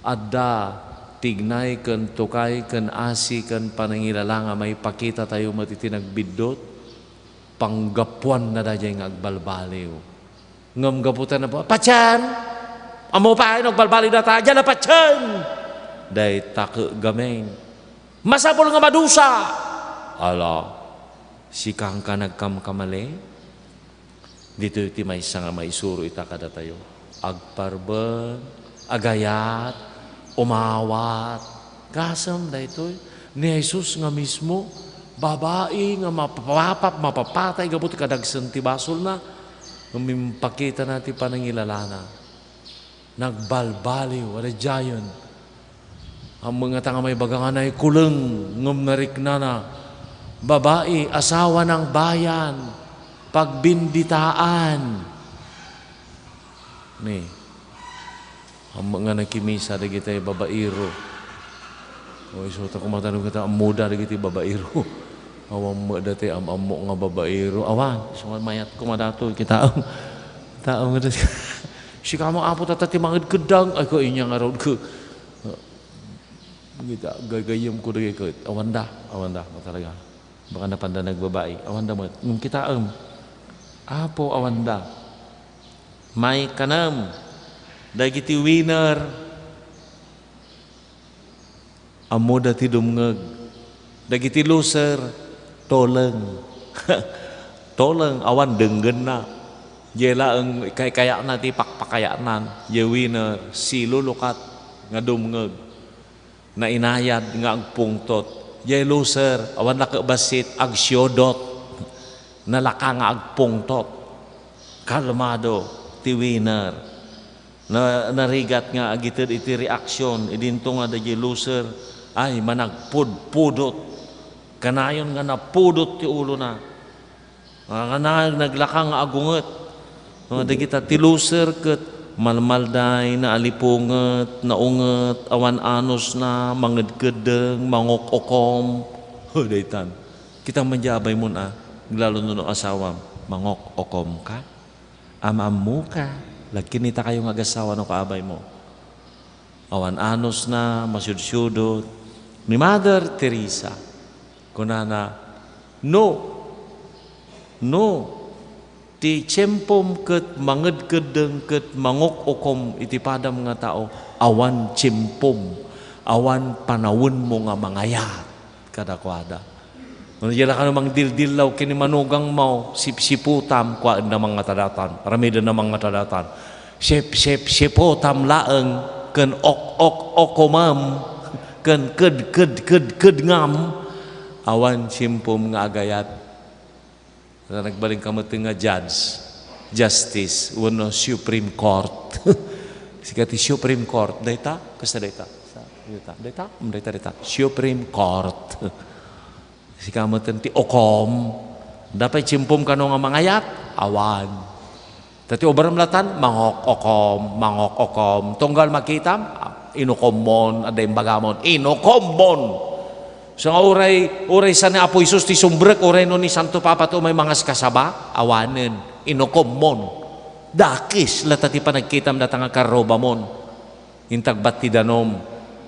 adda tignay ken tukay ken asi ken panangilala nga maipakitatayo met iti nagbiddut, panggapuanna daydiay nga agbalbaliw. Ngem gapu ta napa-, "Patien! Ammo pay no agbalbaliw data, diay la patien!" Dayta ket gamin. Masapul nga madusa! Ala, sika nga nagkamkamali? Ditoy ti maysa nga maisuro ita kadatayo. Agparben, agayat, umawat. Gasem daytoy. Ni Jesus nga mismo, babai nga mapapap-, mapapatay gapu ti kadagsen ti basolna. Ngem impakitana ti panangilalana. Nagbalbaliw, ada giant. Ammo nga ta nga maibaga nga naikuleng, ngem nariknana. Babai, asawa ng bayan, pagbinditaan. Ni, ammo nga nakimisa dagiti babaero. O, isu ta kumatanom kita, ammoda dagiti babaero. Awan met dati am-ammo nga babaero. Awan, isu nga mayat ko madato, kita. Taem nga dati. Sika mo, Apo, tata ti mangedkeddang. Ay, ko, inya nga raod ko. Kita, gagayyem ko dagay ket. Awanda, awanda, mo talaga. Baka napanda nagbabai. Awanda met. Ngem kitaem. Apo, awanda. Maikanem. Dagiti winner. Ammoda ti dumngeg. Dagiti loser, toleng. Toleng, awan denggenna. Diay laeng kaykayatna ti pakpakayatnan. Diay winner, silulukat nga dumngeg. Nainayad nga agpungtot. Diay loser, awan la ket bassit, agsiodot. Nalaka nga agpungtot. Kalmado ti winner. Na, narigat nga agited iti reaksyon, idinto nga dagiti loser, ay, managpudpudot. Kanayon nga napudot ti ulona. Ah, kanayon naglaka nga agunget. No, dagita ti loser ket malmalday, naalipunget, naunget, awan anusna, mangedkeddeng, mangok-okom. Ho, daytan. Kita man di abaymon, a, lalo no asawam, mangok-okom ka. Am-ammoka, lagkinita kayo nga agasawa no kaabaymo. Awan anusna, masiudsiudot. Ni Mother Teresa, kunana, "No, no, ti tiempom ket mangedkeddeng ket mangok-okom iti padam nga tao, awan tiempom, awan panawenmo nga mangayat." Kadakuada. No, diay la kano mangdildillaw ken ni manugangmo, sipsiputam, kuaenna mangngata datan, aramidna mangngata datan. Sipsipsiputam laeng ken ok-ok-okomam ken kedkedkedkedngam, awan tiempom nga agayat. Nagbalinka met nga judge, justice, wenno Supreme Court. Sika ti Supreme Court, dayta? Kasta dayta? Sa, dayta, dayta? Mm, dayta, dayta. Supreme Court. Sika met ti okom. Dapay tiempom kano nga mangayat? Awan. Ta ti obrem latan, mangok-okom, mangok-okom. Tunggal makitam, ah, inukommon, adda imbagamon, inukommon. So nga uray, uray sa ni Apo Jesus ti sumbrek, uray no ni Santo Papa ti umay mangaskasaba, awanen, inukommon. Dakes lata ti panagkitam data nga karrubamon. Intagbat ti danum,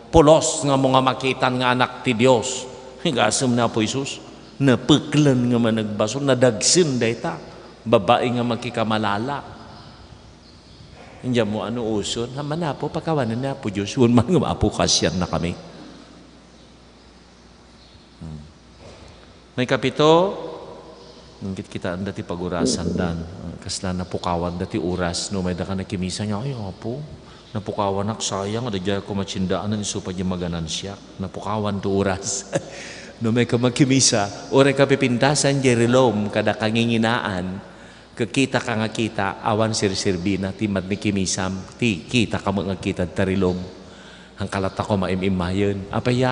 pulos nga mo nga makitan nga anak ti Dios. Gasem ni Apo Jesus, napeklen nga managbasol, nadagsen dayta, babai nga makikamalala. India mo ano uson, ha, manapo, pakawanen ni Apo Dios, wen man nga Apo, kasiannakami. Hmm. Maikapito, inggit kitaen dati pagurasandan. Kasla napukawanda ti oras, no, mayda ka nakimisa nga, "Ay, Apo, napukawanak, sayang, adda diay ako matsindaan, isu pay diay maganansiak." Napukawan ti oras. No, mayka makimisa, uray ka pipintasan diay relom, kada kanginginaan, Ket kita ka nga kita, awan serserbina ti mannakimisaam, ti kita ka met nga kita ti relom. Hangka latta ko maim-immayen. Apay a,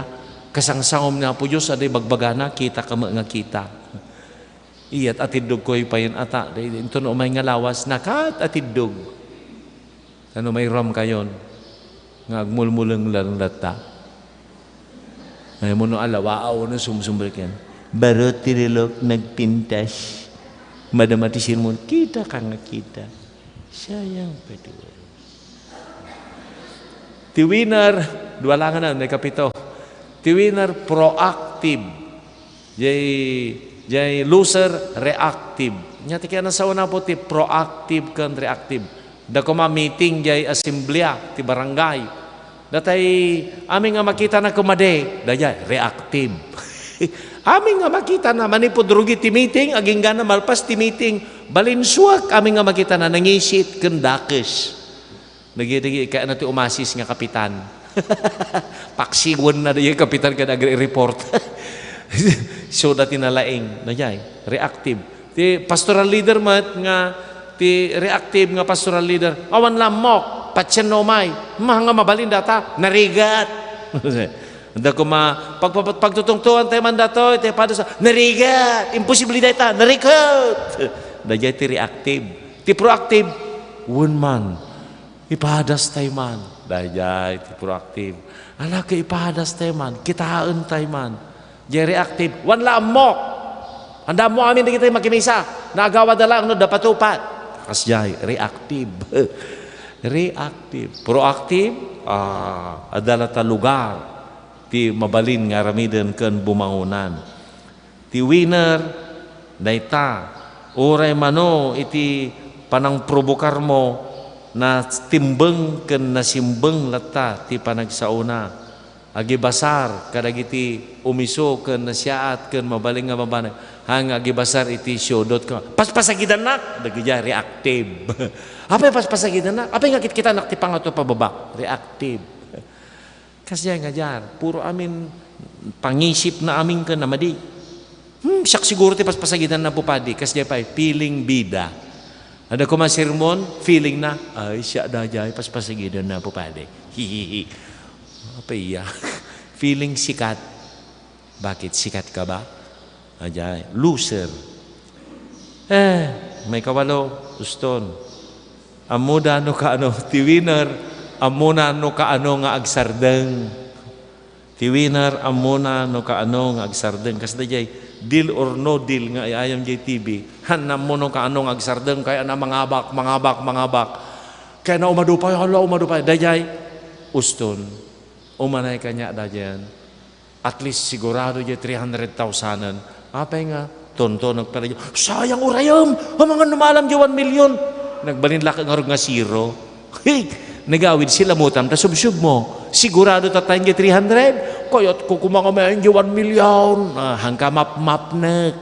kasangsangom ni Apo Dios, adi bagbagana, kita ka met nga kita. Iyat atiddog ko ipayen ata, di, di, inton umay nga lawas, nakat atiddog. Ano, mairuam kayon nga agmulmulenglang latta? Ay, mo no alawa, aw, no sumsumbrek yan. Baro ti relok, nagpintas. Madama ti sermon, kita ka nga kita. Sayang pa ti oras. Ti winner, dua lang na, may kapito. Ti winner, proactive. Jay, jay loser, reactive. Nya ti kaya nasauna po ti proactive ken reactive. Da koma meeting jay asemblea ti barangay. Datay amin nga makitana koma di, dayjay reactive. Amin nga makitana, manipud rugi ti meeting, agingga na malpas ti meeting, balinsuak, amin nga makitana, nangisit ken dakes. Dagi-dagi, kaya na ti umasis nga kapitan. Paksiwen na di kapitan kada agri-report. So, dati nalaing, na jay, reactive. Ti pastoral leader met nga, ti reactive nga pastoral leader, awan lammok, patien no umay, ma nga mabalin data, narigat. Da kuma, pag, pag, pagtutungtuan tayo man datoy, tayo pada sa, narigat, imposible dayta, narigat. Dayjay ti reactive. Ti proactive, wen man, ipadas tayo man. Dayjay ti proactive. Ala, ket ipadas tayo man, kitaen tayo man. Jay reactive, wan la ammok. Anda mo amin dagiti makimisa, naagawad da lang no da patupat. Kasjay, reactive. Reactive. Proactive, ah, adda latta lugar ti mabalin nga aramiden ken bumangonan. Ti winner, dayta, uray mano iti panangprobokarmo, natimbeng ken nasimbeng latta ti panagsaona. Agibasar kadagiti umiso ken nasiaat ken mabalin nga mabanag, haan nga agibasar iti siudot ken, "Paspasagidannak!" Dagiti reactive. Apay paspasagidannak? Apay nga kitkitanak ti pangato pababa? Reactive. Kasdiay nga diar, puro amin pangisip na amin ken na madi. Hmm, siak siguro ti paspasagidan na pupadi, kasdiay pay, feeling bida. Adda koma sermon, feeling na, "Ay, siya daydiay, paspasigiden na po, padi." Hihihi. Apa iya? Feeling sikat. Bakit, sikat ka ba? Ajay, loser. Eh, maikawalo, uston. Ammoda no kaano, ti winner, ammona no kaano nga agsardeng. Ti winner, ammona no kaano nga agsardeng. Kasla jay, Deal or No Deal nga ay-ayam jay T V. Han, ammo no kaano nga agsardeng, kayatna mangabak, mangabak, mangabak. Kayatna umadu pay, hala, umadu pay. Dayjay, uston. Umanay kaniak daydiay. At least sigurado jay three hundred thousand-en. Apay nga, tonto nagpalayo. Sayang urayem! Amangan no maalam jay one million. Nagbalin la ka ngarud nga zero. Hey! Nagawid sila mutam ta subsub mo. Sigurado ta tayo jay three hundred. Kayat ko kumangamayan jay one million. Ah, hangka mapmapnek.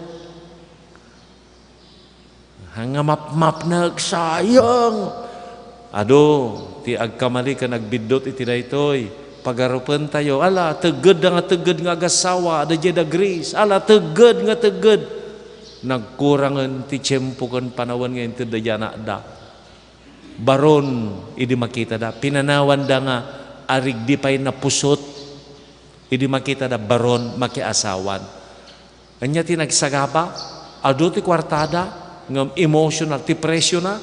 Nga mapmapnek, sayang. Adu ti agkamali ken agbiddut iti daytoy. Pagarupentayo, ala, teggedda nga tegged nga agassawa, adda jay da Greece. Ala, tegged nga tegged. Nagkurangen ti tiempo ken panawen nga intedda jay anakda. Baron idi makitada, pinanawanda nga arigdi pay napusot. Idi makitada, baron, makiasawan. Ania ti nagsagaba? Adu ti kuartada, ngem emotional, ti presyo na,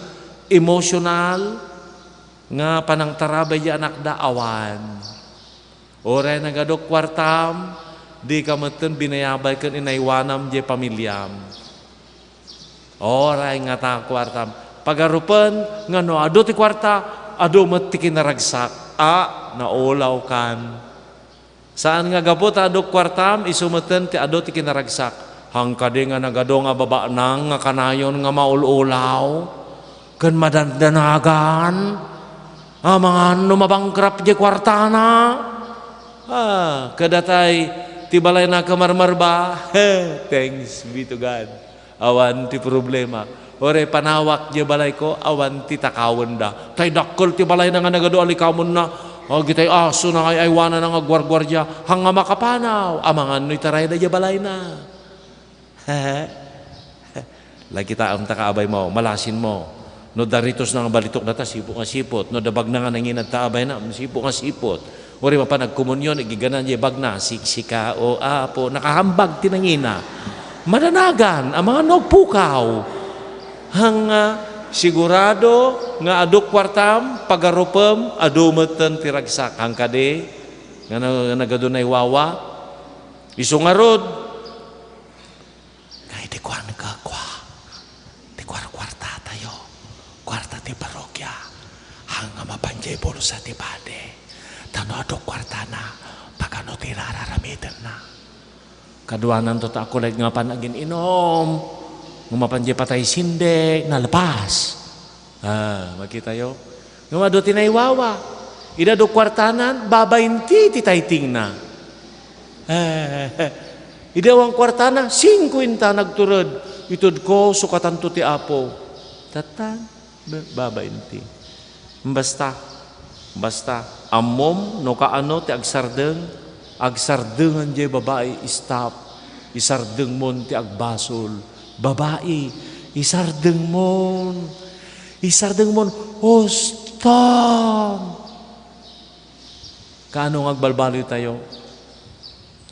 emotional nga panangtarabay jay anakda, awan. Uray nagaduk kuartam, dika metten binayabay ken inaywanam jay pamiliam. Uray ngata kuartam. Pagarupen nga no adu ti kuarta, adu met ti kinaragsak. A, naulawkan. Saan nga gapu ta adu kuartam, isu metten ti adu ti kinaragsak. Hangkadi nga nagadu nga babaknang nga kanayon nga maul-ulaw ken madandanagan. Amangan no mabankrupt jay kuartana. Ah, kadatay ti balayna kamarmarba. Thanks be to God. Awan ti problema. Uray panawak jay balayko, awan ti takawenda. Tay dakkel ti balayna nga nagadu a likamenna. Agitay asona nga ay-aywanana nga agguarguardia. Hanga makapanaw. Amangan no itarayda jay balayna. Lagitaem ta kaabay mo, malasin mo. No daritos na nga balitok data, sipo nga sipot. No dabagna nga nanginad ta abayna, sipo nga sipot. Uray mapan agkomunion, igiganan jay bagna, siksika, o Apo, nakahambag ti nangina. Madanagan, amangan no agpukaw. Hanga, sigurado nga adu kuartam, pagarupem, adu metten ti ragsak. Hangkadi, nga na-, nagadu naiwawa. Isu ngarud, nga idi kuan nga kua, ti kuarkuartatayo, kuarta ti parokya, hanga mapan jay bulsa ti padi. Ta no adu kuartana, pagano ti rararamidenna? Kaduananto ta akulay nga pan agin-inom, nga mapan jay patay sindek, nalpas. Ah, makitayo? Ngem adu ti naiwawa. Idi adu kuartanan, babainti ti taytingna. Idi awan kuartana, singkuenta nagtured. Itedko, sukatanto ti Apo. Tatan, ba-, babainti. Basta, basta, ammom no kaano ti agsardeng, agsardengan jay babai, stop. Isardengmon ti agbasol. Babai, isardengmon. Isardengmon, uston. Kaano nga agbalbaliw tayo?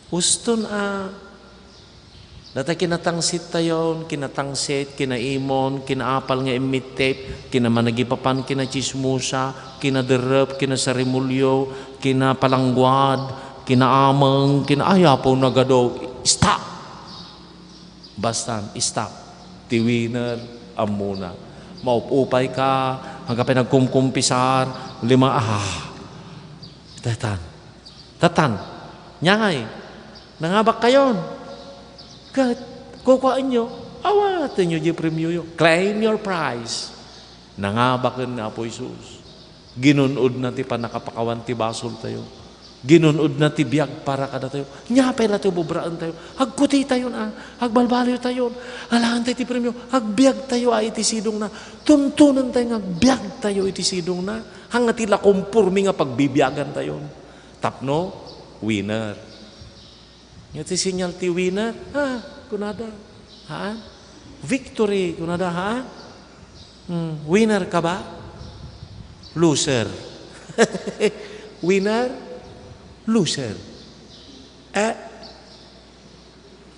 Uston a. Data kinatangsit tayo, kinatangsit, kinaimon, kinaapal nga immittip, kinamanagipapan, kinachismosa, kinaderrep, kinasarimulyo, kinapalangguad, kinaameng, kina-, ay, apo, nagado. Stop! Basta, stop. Ti winner, ammona. Maup-upay ka, hanggang pinagkumkumpisar, lima, ah. Tatan. Tatan. Nyangay. Nangabak kayon. Ket, kukuaenyo. Awatenyo di premioyo. Claim your prize. Nangabaken ni Apo Jesus. Ginun-odna ti pannakapakawan ti basoltayo. Ginun-odna ti biag para kadatayo. Nia pay la ti ububraentayo. Agkutitayon a, agbalbaliwtayon. Alaentayo ti premio. Agbiagtayo a iti sidongna. Tuntunentayo nga agbiagtayo iti sidongna. Hanga ti la komporme nga pagbibiagantayon. Tapno, winner. Nia ti sinyal ti winner. Ha, kunada. Haan? Victory, kunada, haan? Hmm, winner ka ba? Loser. Winner? Loser. Eh,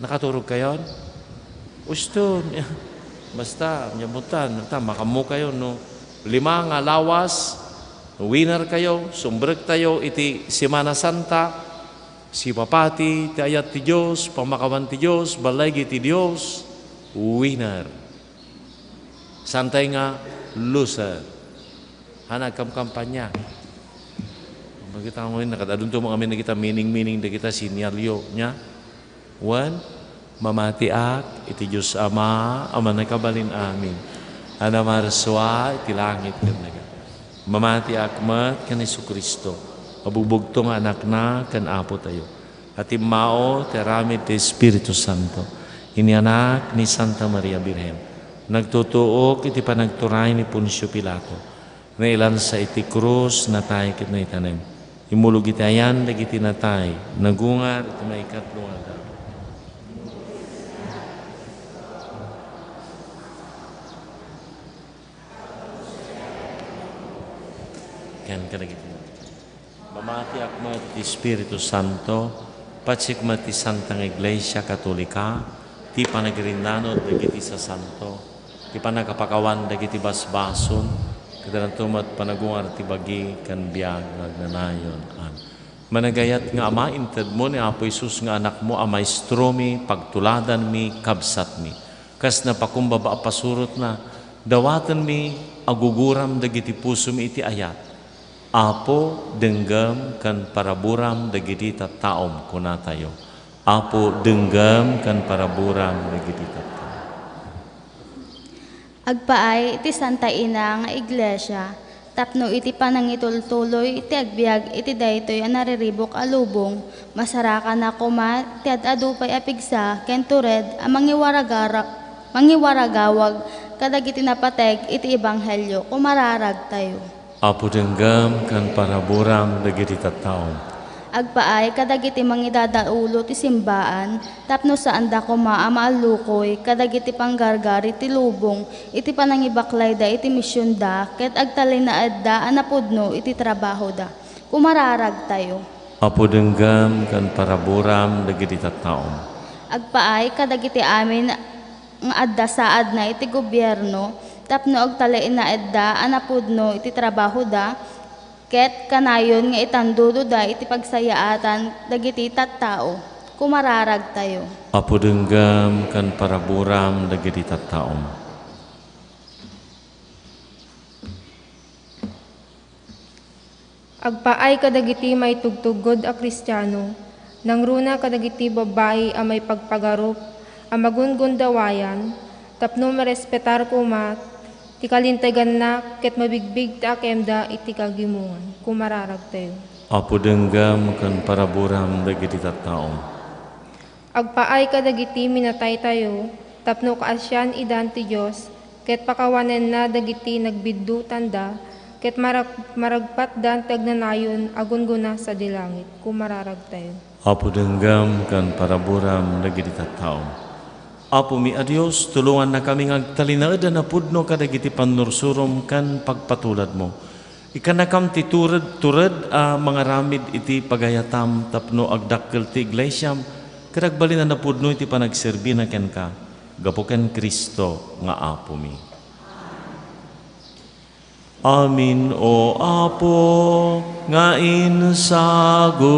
nakaturog kayon? Usto. Basta, nyabutan, ta, makammo kayo, no? Lima nga lawas, winner kayo, sumbrek tayo iti Semana Santa, sipapati ti ayat ti Dios, pamakawan ti Dios, balay ti Dios, winner. Santay nga loser. Hana agkamkampanya. Makita mo yun, nakadadunto mo kami nakita, meaning-meaning da kita, sinyalyo niya. Wen, mamatiak iti Dios Ama, a mannakabalin amin. A namarsua iti langit ken daga. Mamatiak met ken Jesu-Cristo, a bugbugto nga Anakna ken Apo tayo. A timmao ti aramid ti Espiritu Santo. Inianak ni Santa Maria Birhen. Nagtutuok iti panagturay ni Poncio Pilato. Nailansa iti krus, natay ket naitanem. Immulog iti ayan dagiti natay. Nagungar iti maikatlo nga aldaw. Ken kadagiti Mamatiak met iti Espiritu Santo, patsik met ti Santa nga Iglesia Katolika, ti panagirinnanod dagiti sasanto, ti pannakapakawan dagiti basbason, ket addanto met panagungar ti bagi ken biag nga agnanayon. Amen. Managayat nga Ama, intedmo ni Apo Jesus nga Anakmo a Maestromi, pagtuladanmi, kabsatmi. Kas napakumbaba a pasurotna, dawatenmi a guguram dagiti pusomi iti ayat. Apo, denggem ken paraburam dagiti tattaom, kunatayo. Apo, denggem ken paraburam dagiti tattaom. Agpaay iti Santa Ina nga Iglesia, tapno iti panangitultuloy iti agbiag iti daytoy a nariribuk a lubong, masarakanna koma ti ad-adu pay a pigsa ken tured a mangiwaragara-, mangiwaragawag kadagiti napateg iti ebanghelio, kumararagtayo. Apo, denggem ken paraburam dagiti tattaom. Agpaay kadagiti mangidadaulo ti simbaan tapno saanda koma a maallukoy kadagiti panggargari ti lubong iti panangibaklayda iti misionda ket agtalinaedda a napudno iti trabahoda. Kumararagtayo. Apo, denggem ken paraburam dagiti tattaom. Agpaay kadagiti amin nga adda saadna iti gobierno tapno agtalinaedda a napudno iti trabahoda, ket kanayon nga itandudoda iti pagsayaatan dagiti tattao. Kumararagtayo. Apo, denggem ken paraburam dagiti tattaom. Agpaay kadagiti maitugtugged a Kristiano, nangruna kadagiti babbai a maipagpagarup a magungundawayan tapno marespetar koma ti kalinteganna ket mabigbig ti akemda iti kagimongan. Kumararagtayo. Apo, denggem ken paraburam dagiti tattaom. Agpaay kadagiti minataytayo tapno kaasian idan ti Dios, ket pakawanenna dagiti nagbiddutanda, ket marag-, maragpatdan ti agnanayon a gunggona sadi langit. Kumararagtayo. Apo, denggem ken paraburam dagiti tattaom. Apomi a Dios, tulongannakami nga agtalinaed a napudno kadagiti pannursurom ken pagpatuladmo. Ikkannakam ti tured-tured a mangaramid iti pagayatam tapno agdakkel ti iglesiam ket agbalin a napudno iti panagserbina kenka, gapu ken Cristo nga Apomi. Amin, O Apo, nga insagutmo.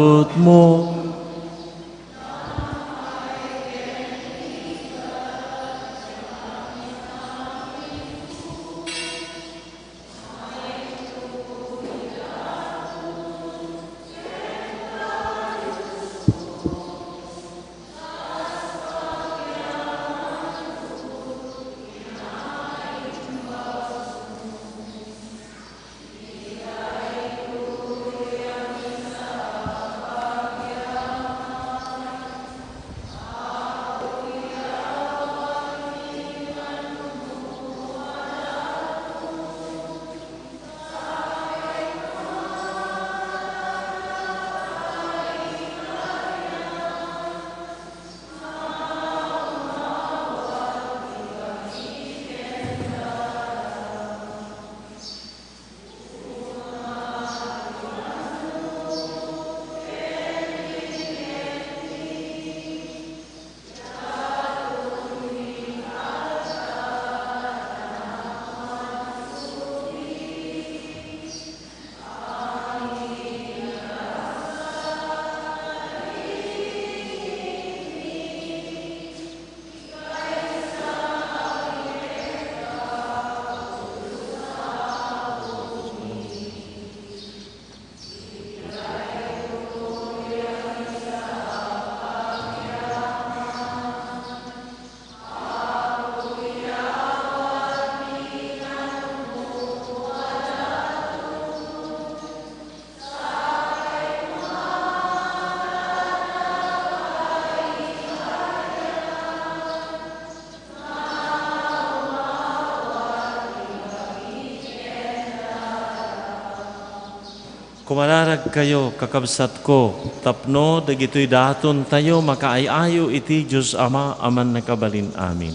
Kumararagkayo, kakabsatko, tapno dagitoy datontayo makaay-ayo iti Dios Ama a Mannakabalin Amin.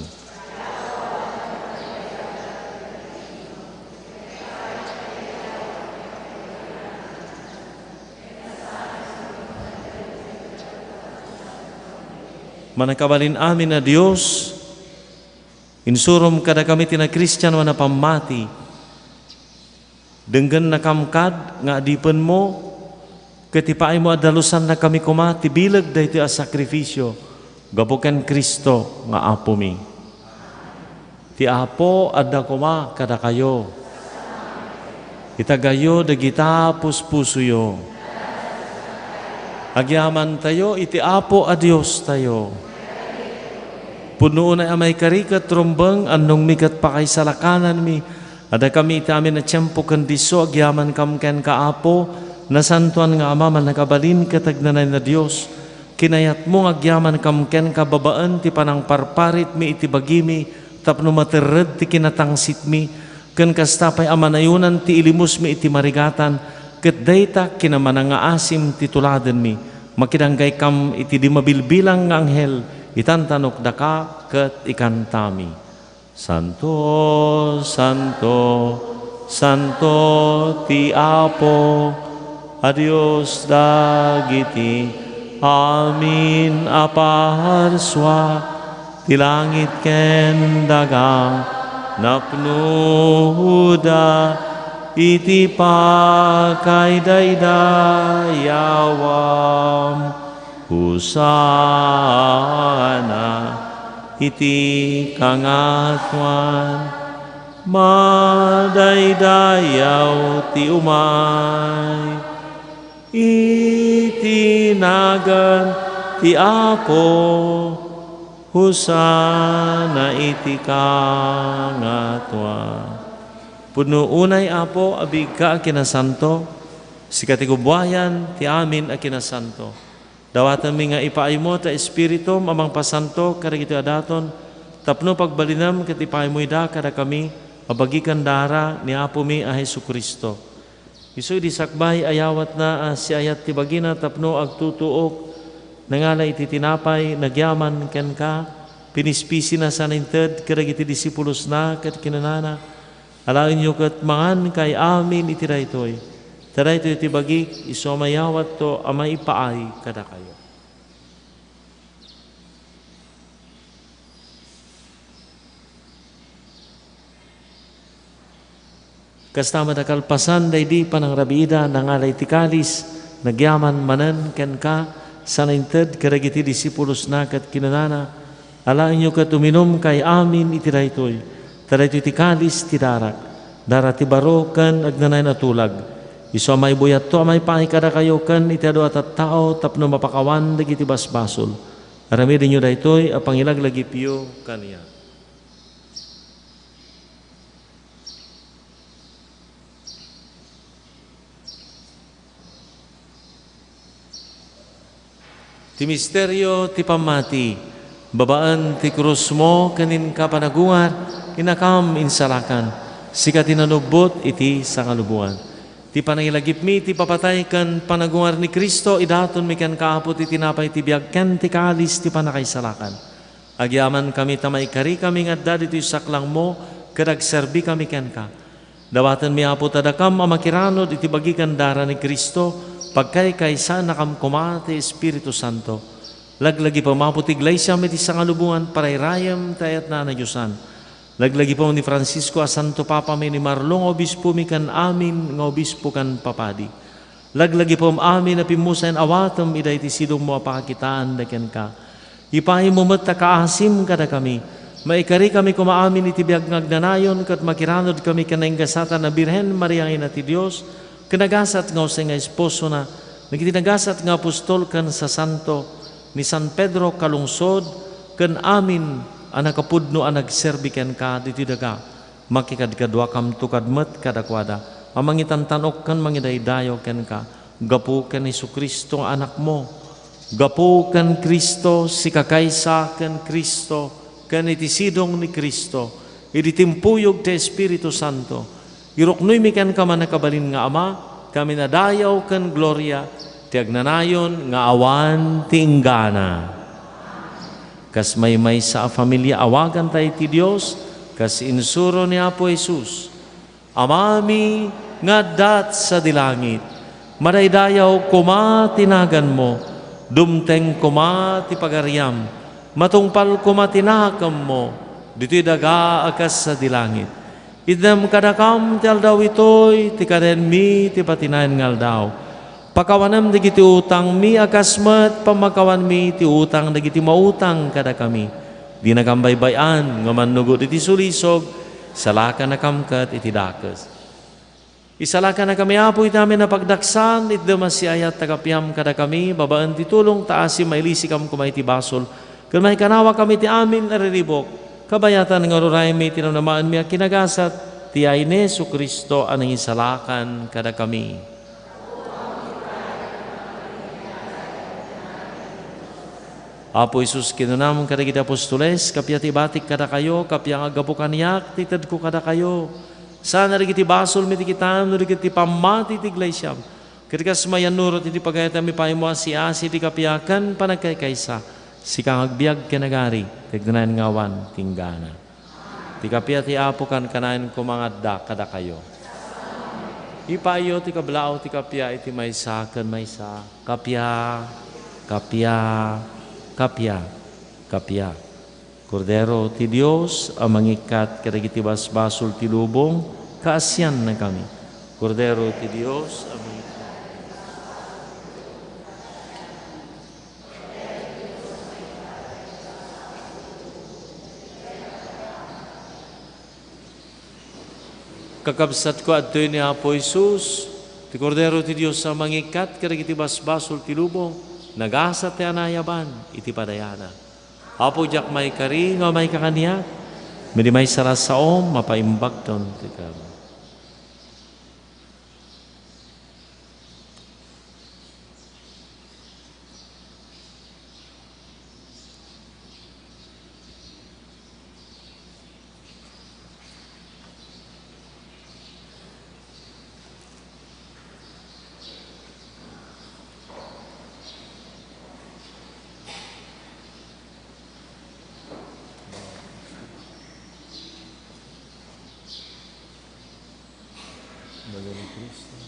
Mannakabalin Amin a Dios, insurom kadakami ti nakristiano a napammati. Denggennakam kad nga adipenmo, ket ipaaymo a dalusannakami koma ti bileg daytoy a sakrifisio gapu ken Cristo nga Apomi. Ti Apo adda koma kadakayo. Itagayo dagita puspusoyo. Agyamantayo iti Apo a Diostayo. Pudno unay a maikari ket rumbeng, annongmi ket pakaisalakananmi. Adda kami iti amin a tiempo ken disso, agyamankam kenka, Apo, nasantoan nga Ama, mannakabalin ket agnanayon a Dios. Kinayatmo nga agyamankam kenka babaen ti panangparparitmi iti bagimi tapno materred ti kinatangsitmi, ken kasta pay a manayonan ti ilimusmi iti marigatan, ket dayta kinamanangaasim ti tuladenmi. Makidanggaykam iti di mabilbilang nga anghel, itantanokdaka ket ikantami. Santo, santo, santo ti Apo a Dios dagiti amin a parsua, ti langit ken daga napnoda iti pakaidaydayawan. Hosanna iti kangatoan. Madaydayaw ti umay iti nagan ti Apo. Hosanna iti kangatoan. Pudno unay, Apo, a biigka a kinasanto, sika ti gubuayan ti amin a kinasanto. Dawatenmi nga ipaaymo ta Espiritum a mangpasanto kadagitoy a daton tapno pagbalinem ket ipaaymo ida kadakami a bagi ken dara ni Apomi a Jesu-Cristo. Isu idi sakbay a yawatna a siayat ti bagina tapno agtutuok, nangala iti tinapay, nagyaman kenka, pinispisina sana inted kadagiti disipulosna ket kinunana, Alaenyo ket mangankay amin iti daytoy, ta daytoy ti bagik, isu a mayawatto a maipaay kadakayo. Kasta met a kalpasan daydi panangrabiida, nangala iti kalis, nagyaman manen kenka, sana inted kadagiti disipulosna ket kinunana, Alaenyo ket uminumkay amin iti daytoy, ta daytoy ti kalis ti darak, dara ti baro ken agnanayon a tulag. Isu a maibuyatto a maipaay kadakayo ken iti adu a tattao tapno mapakawan dagiti basbasol. Aramidenyo daytoy a pangilaglagipyo kaniak. Ti misterio ti pammati, babaen ti krusmo ken inka panagungar, inakam insalakan, sika ti nanubbot iti sangaluboan. Ti panangilagipmi ti papatay ken panagungar ni Cristo, idatonmi kenka, Apo, ti tinapay ti biag ken ti kalis ti pannakaisalakan. Agyamankami ta maikarikami nga adda ditoy saklangmo ket agserbikami kenka. Dawatenmi, Apo, ta dakam a makiranod iti bagi ken dara ni Cristo, pagkaykaysaennakam koma ti Espiritu Santo. Laglagipem, Apo, ti Iglesiam iti sangaluboan, parairayem ti ayatna a nadiosan. Laglagipem ni Francisco a Santo Papami, ni Marlo nga Obispomi, ken amin nga obispo ken papadi. Laglagipem amin a pimmusayen awatem ida iti sidongmo a pakakitaan da kenka. Ipaaymo met ta kaasim kadakami. Maikarikami koma amin iti biag nga agnanayon ket makiranodkami ken nainggasatan a Birhen Maria nga Ina ti Dios, ken nagasat nga Jose nga esposona, dagiti nagasat nga apostol ken sasanto, ni San Pedro kalungsod, ken amin a nakapudno a nagserbi kenka ditoy daga. Makikadkaduakamto kad met kadakuada a mangitantan-ok ken mangidaydayaw kenka, gapu ken Jesu-Cristo nga Anakmo. Gapu ken Cristo, sikakaysa ken Cristo, ken iti sidong ni Cristo, idi timpuyog ti Espiritu Santo, iruknoymi kenka, mannakabalin nga Ama, Amin a dayaw ken gloria ti agnanayon nga awan ti inggana. Kas maymaysa a familia, awaganta iti Dios kas insuro ni Apo Jesus, Amami nga adda sadi langit, madaydayaw koma ti naganmo, dumteng koma ti pagariam, matungpal koma ti nakemmo, ditoy daga a kas sadi langit. Itdem kadakam ti aldaw itoy, ti kadenmi ti patinayan nga aldaw. Pakawanem dagiti utangmi a kas met pammakawanmi ti utang dagiti mautang kadakami. Dinakam baybay-an nga mannugod iti sulisog, isalakannakam ket iti dakes. Isalakannakami, Apo, iti amin a pagdaksan, itdem a siayat ta kapiam kadakami, babaen ti tulong ta asi mailisikam koma iti basol, ken maikanawakami iti amin a riribuk, kabayatan nga uraymi ti namnamaenmi a kinagasat, ti yayen ni Jesu-Cristo a nangisalakan kadakami. Apo Jesus, kinunam kadagiti apostoles, kappia ti ibatik kadakayo, kappia nga aggapu kaniak ti itedko kadakayo. Sana dagiti basolmi ti kitam, no dagiti pammati ti iglesiam. Ket kas mayannurot iti pagayatmi pay mo a siasi ti kappia ken panagkaykaysa. Sika nga agbiag ken agari, ti agnanayon nga awan ti inggana. Ti kappia ti Apo kankanayon koma nga adda kadakayo. Ipaayyo ti kablaaw ti kappia iti maysa ken maysa. Kappia, kappia, kappia, kappia. Kordero ti Dios a mangikkat kadagiti basbasol ti lubong, kaasiannakami. Kordero ti Dios a mangikkat. Kakabsatko, adtoy ni Apo Jesus, ti Kordero ti Dios a mangikkat kadagiti basbasol ti lubong, nagasat ti anayaban iti padayana. Apo, diak maikari nga maika kaniak, ngem idi maysa la saom, mapaimbagton ti kami. Bale ni Cristo.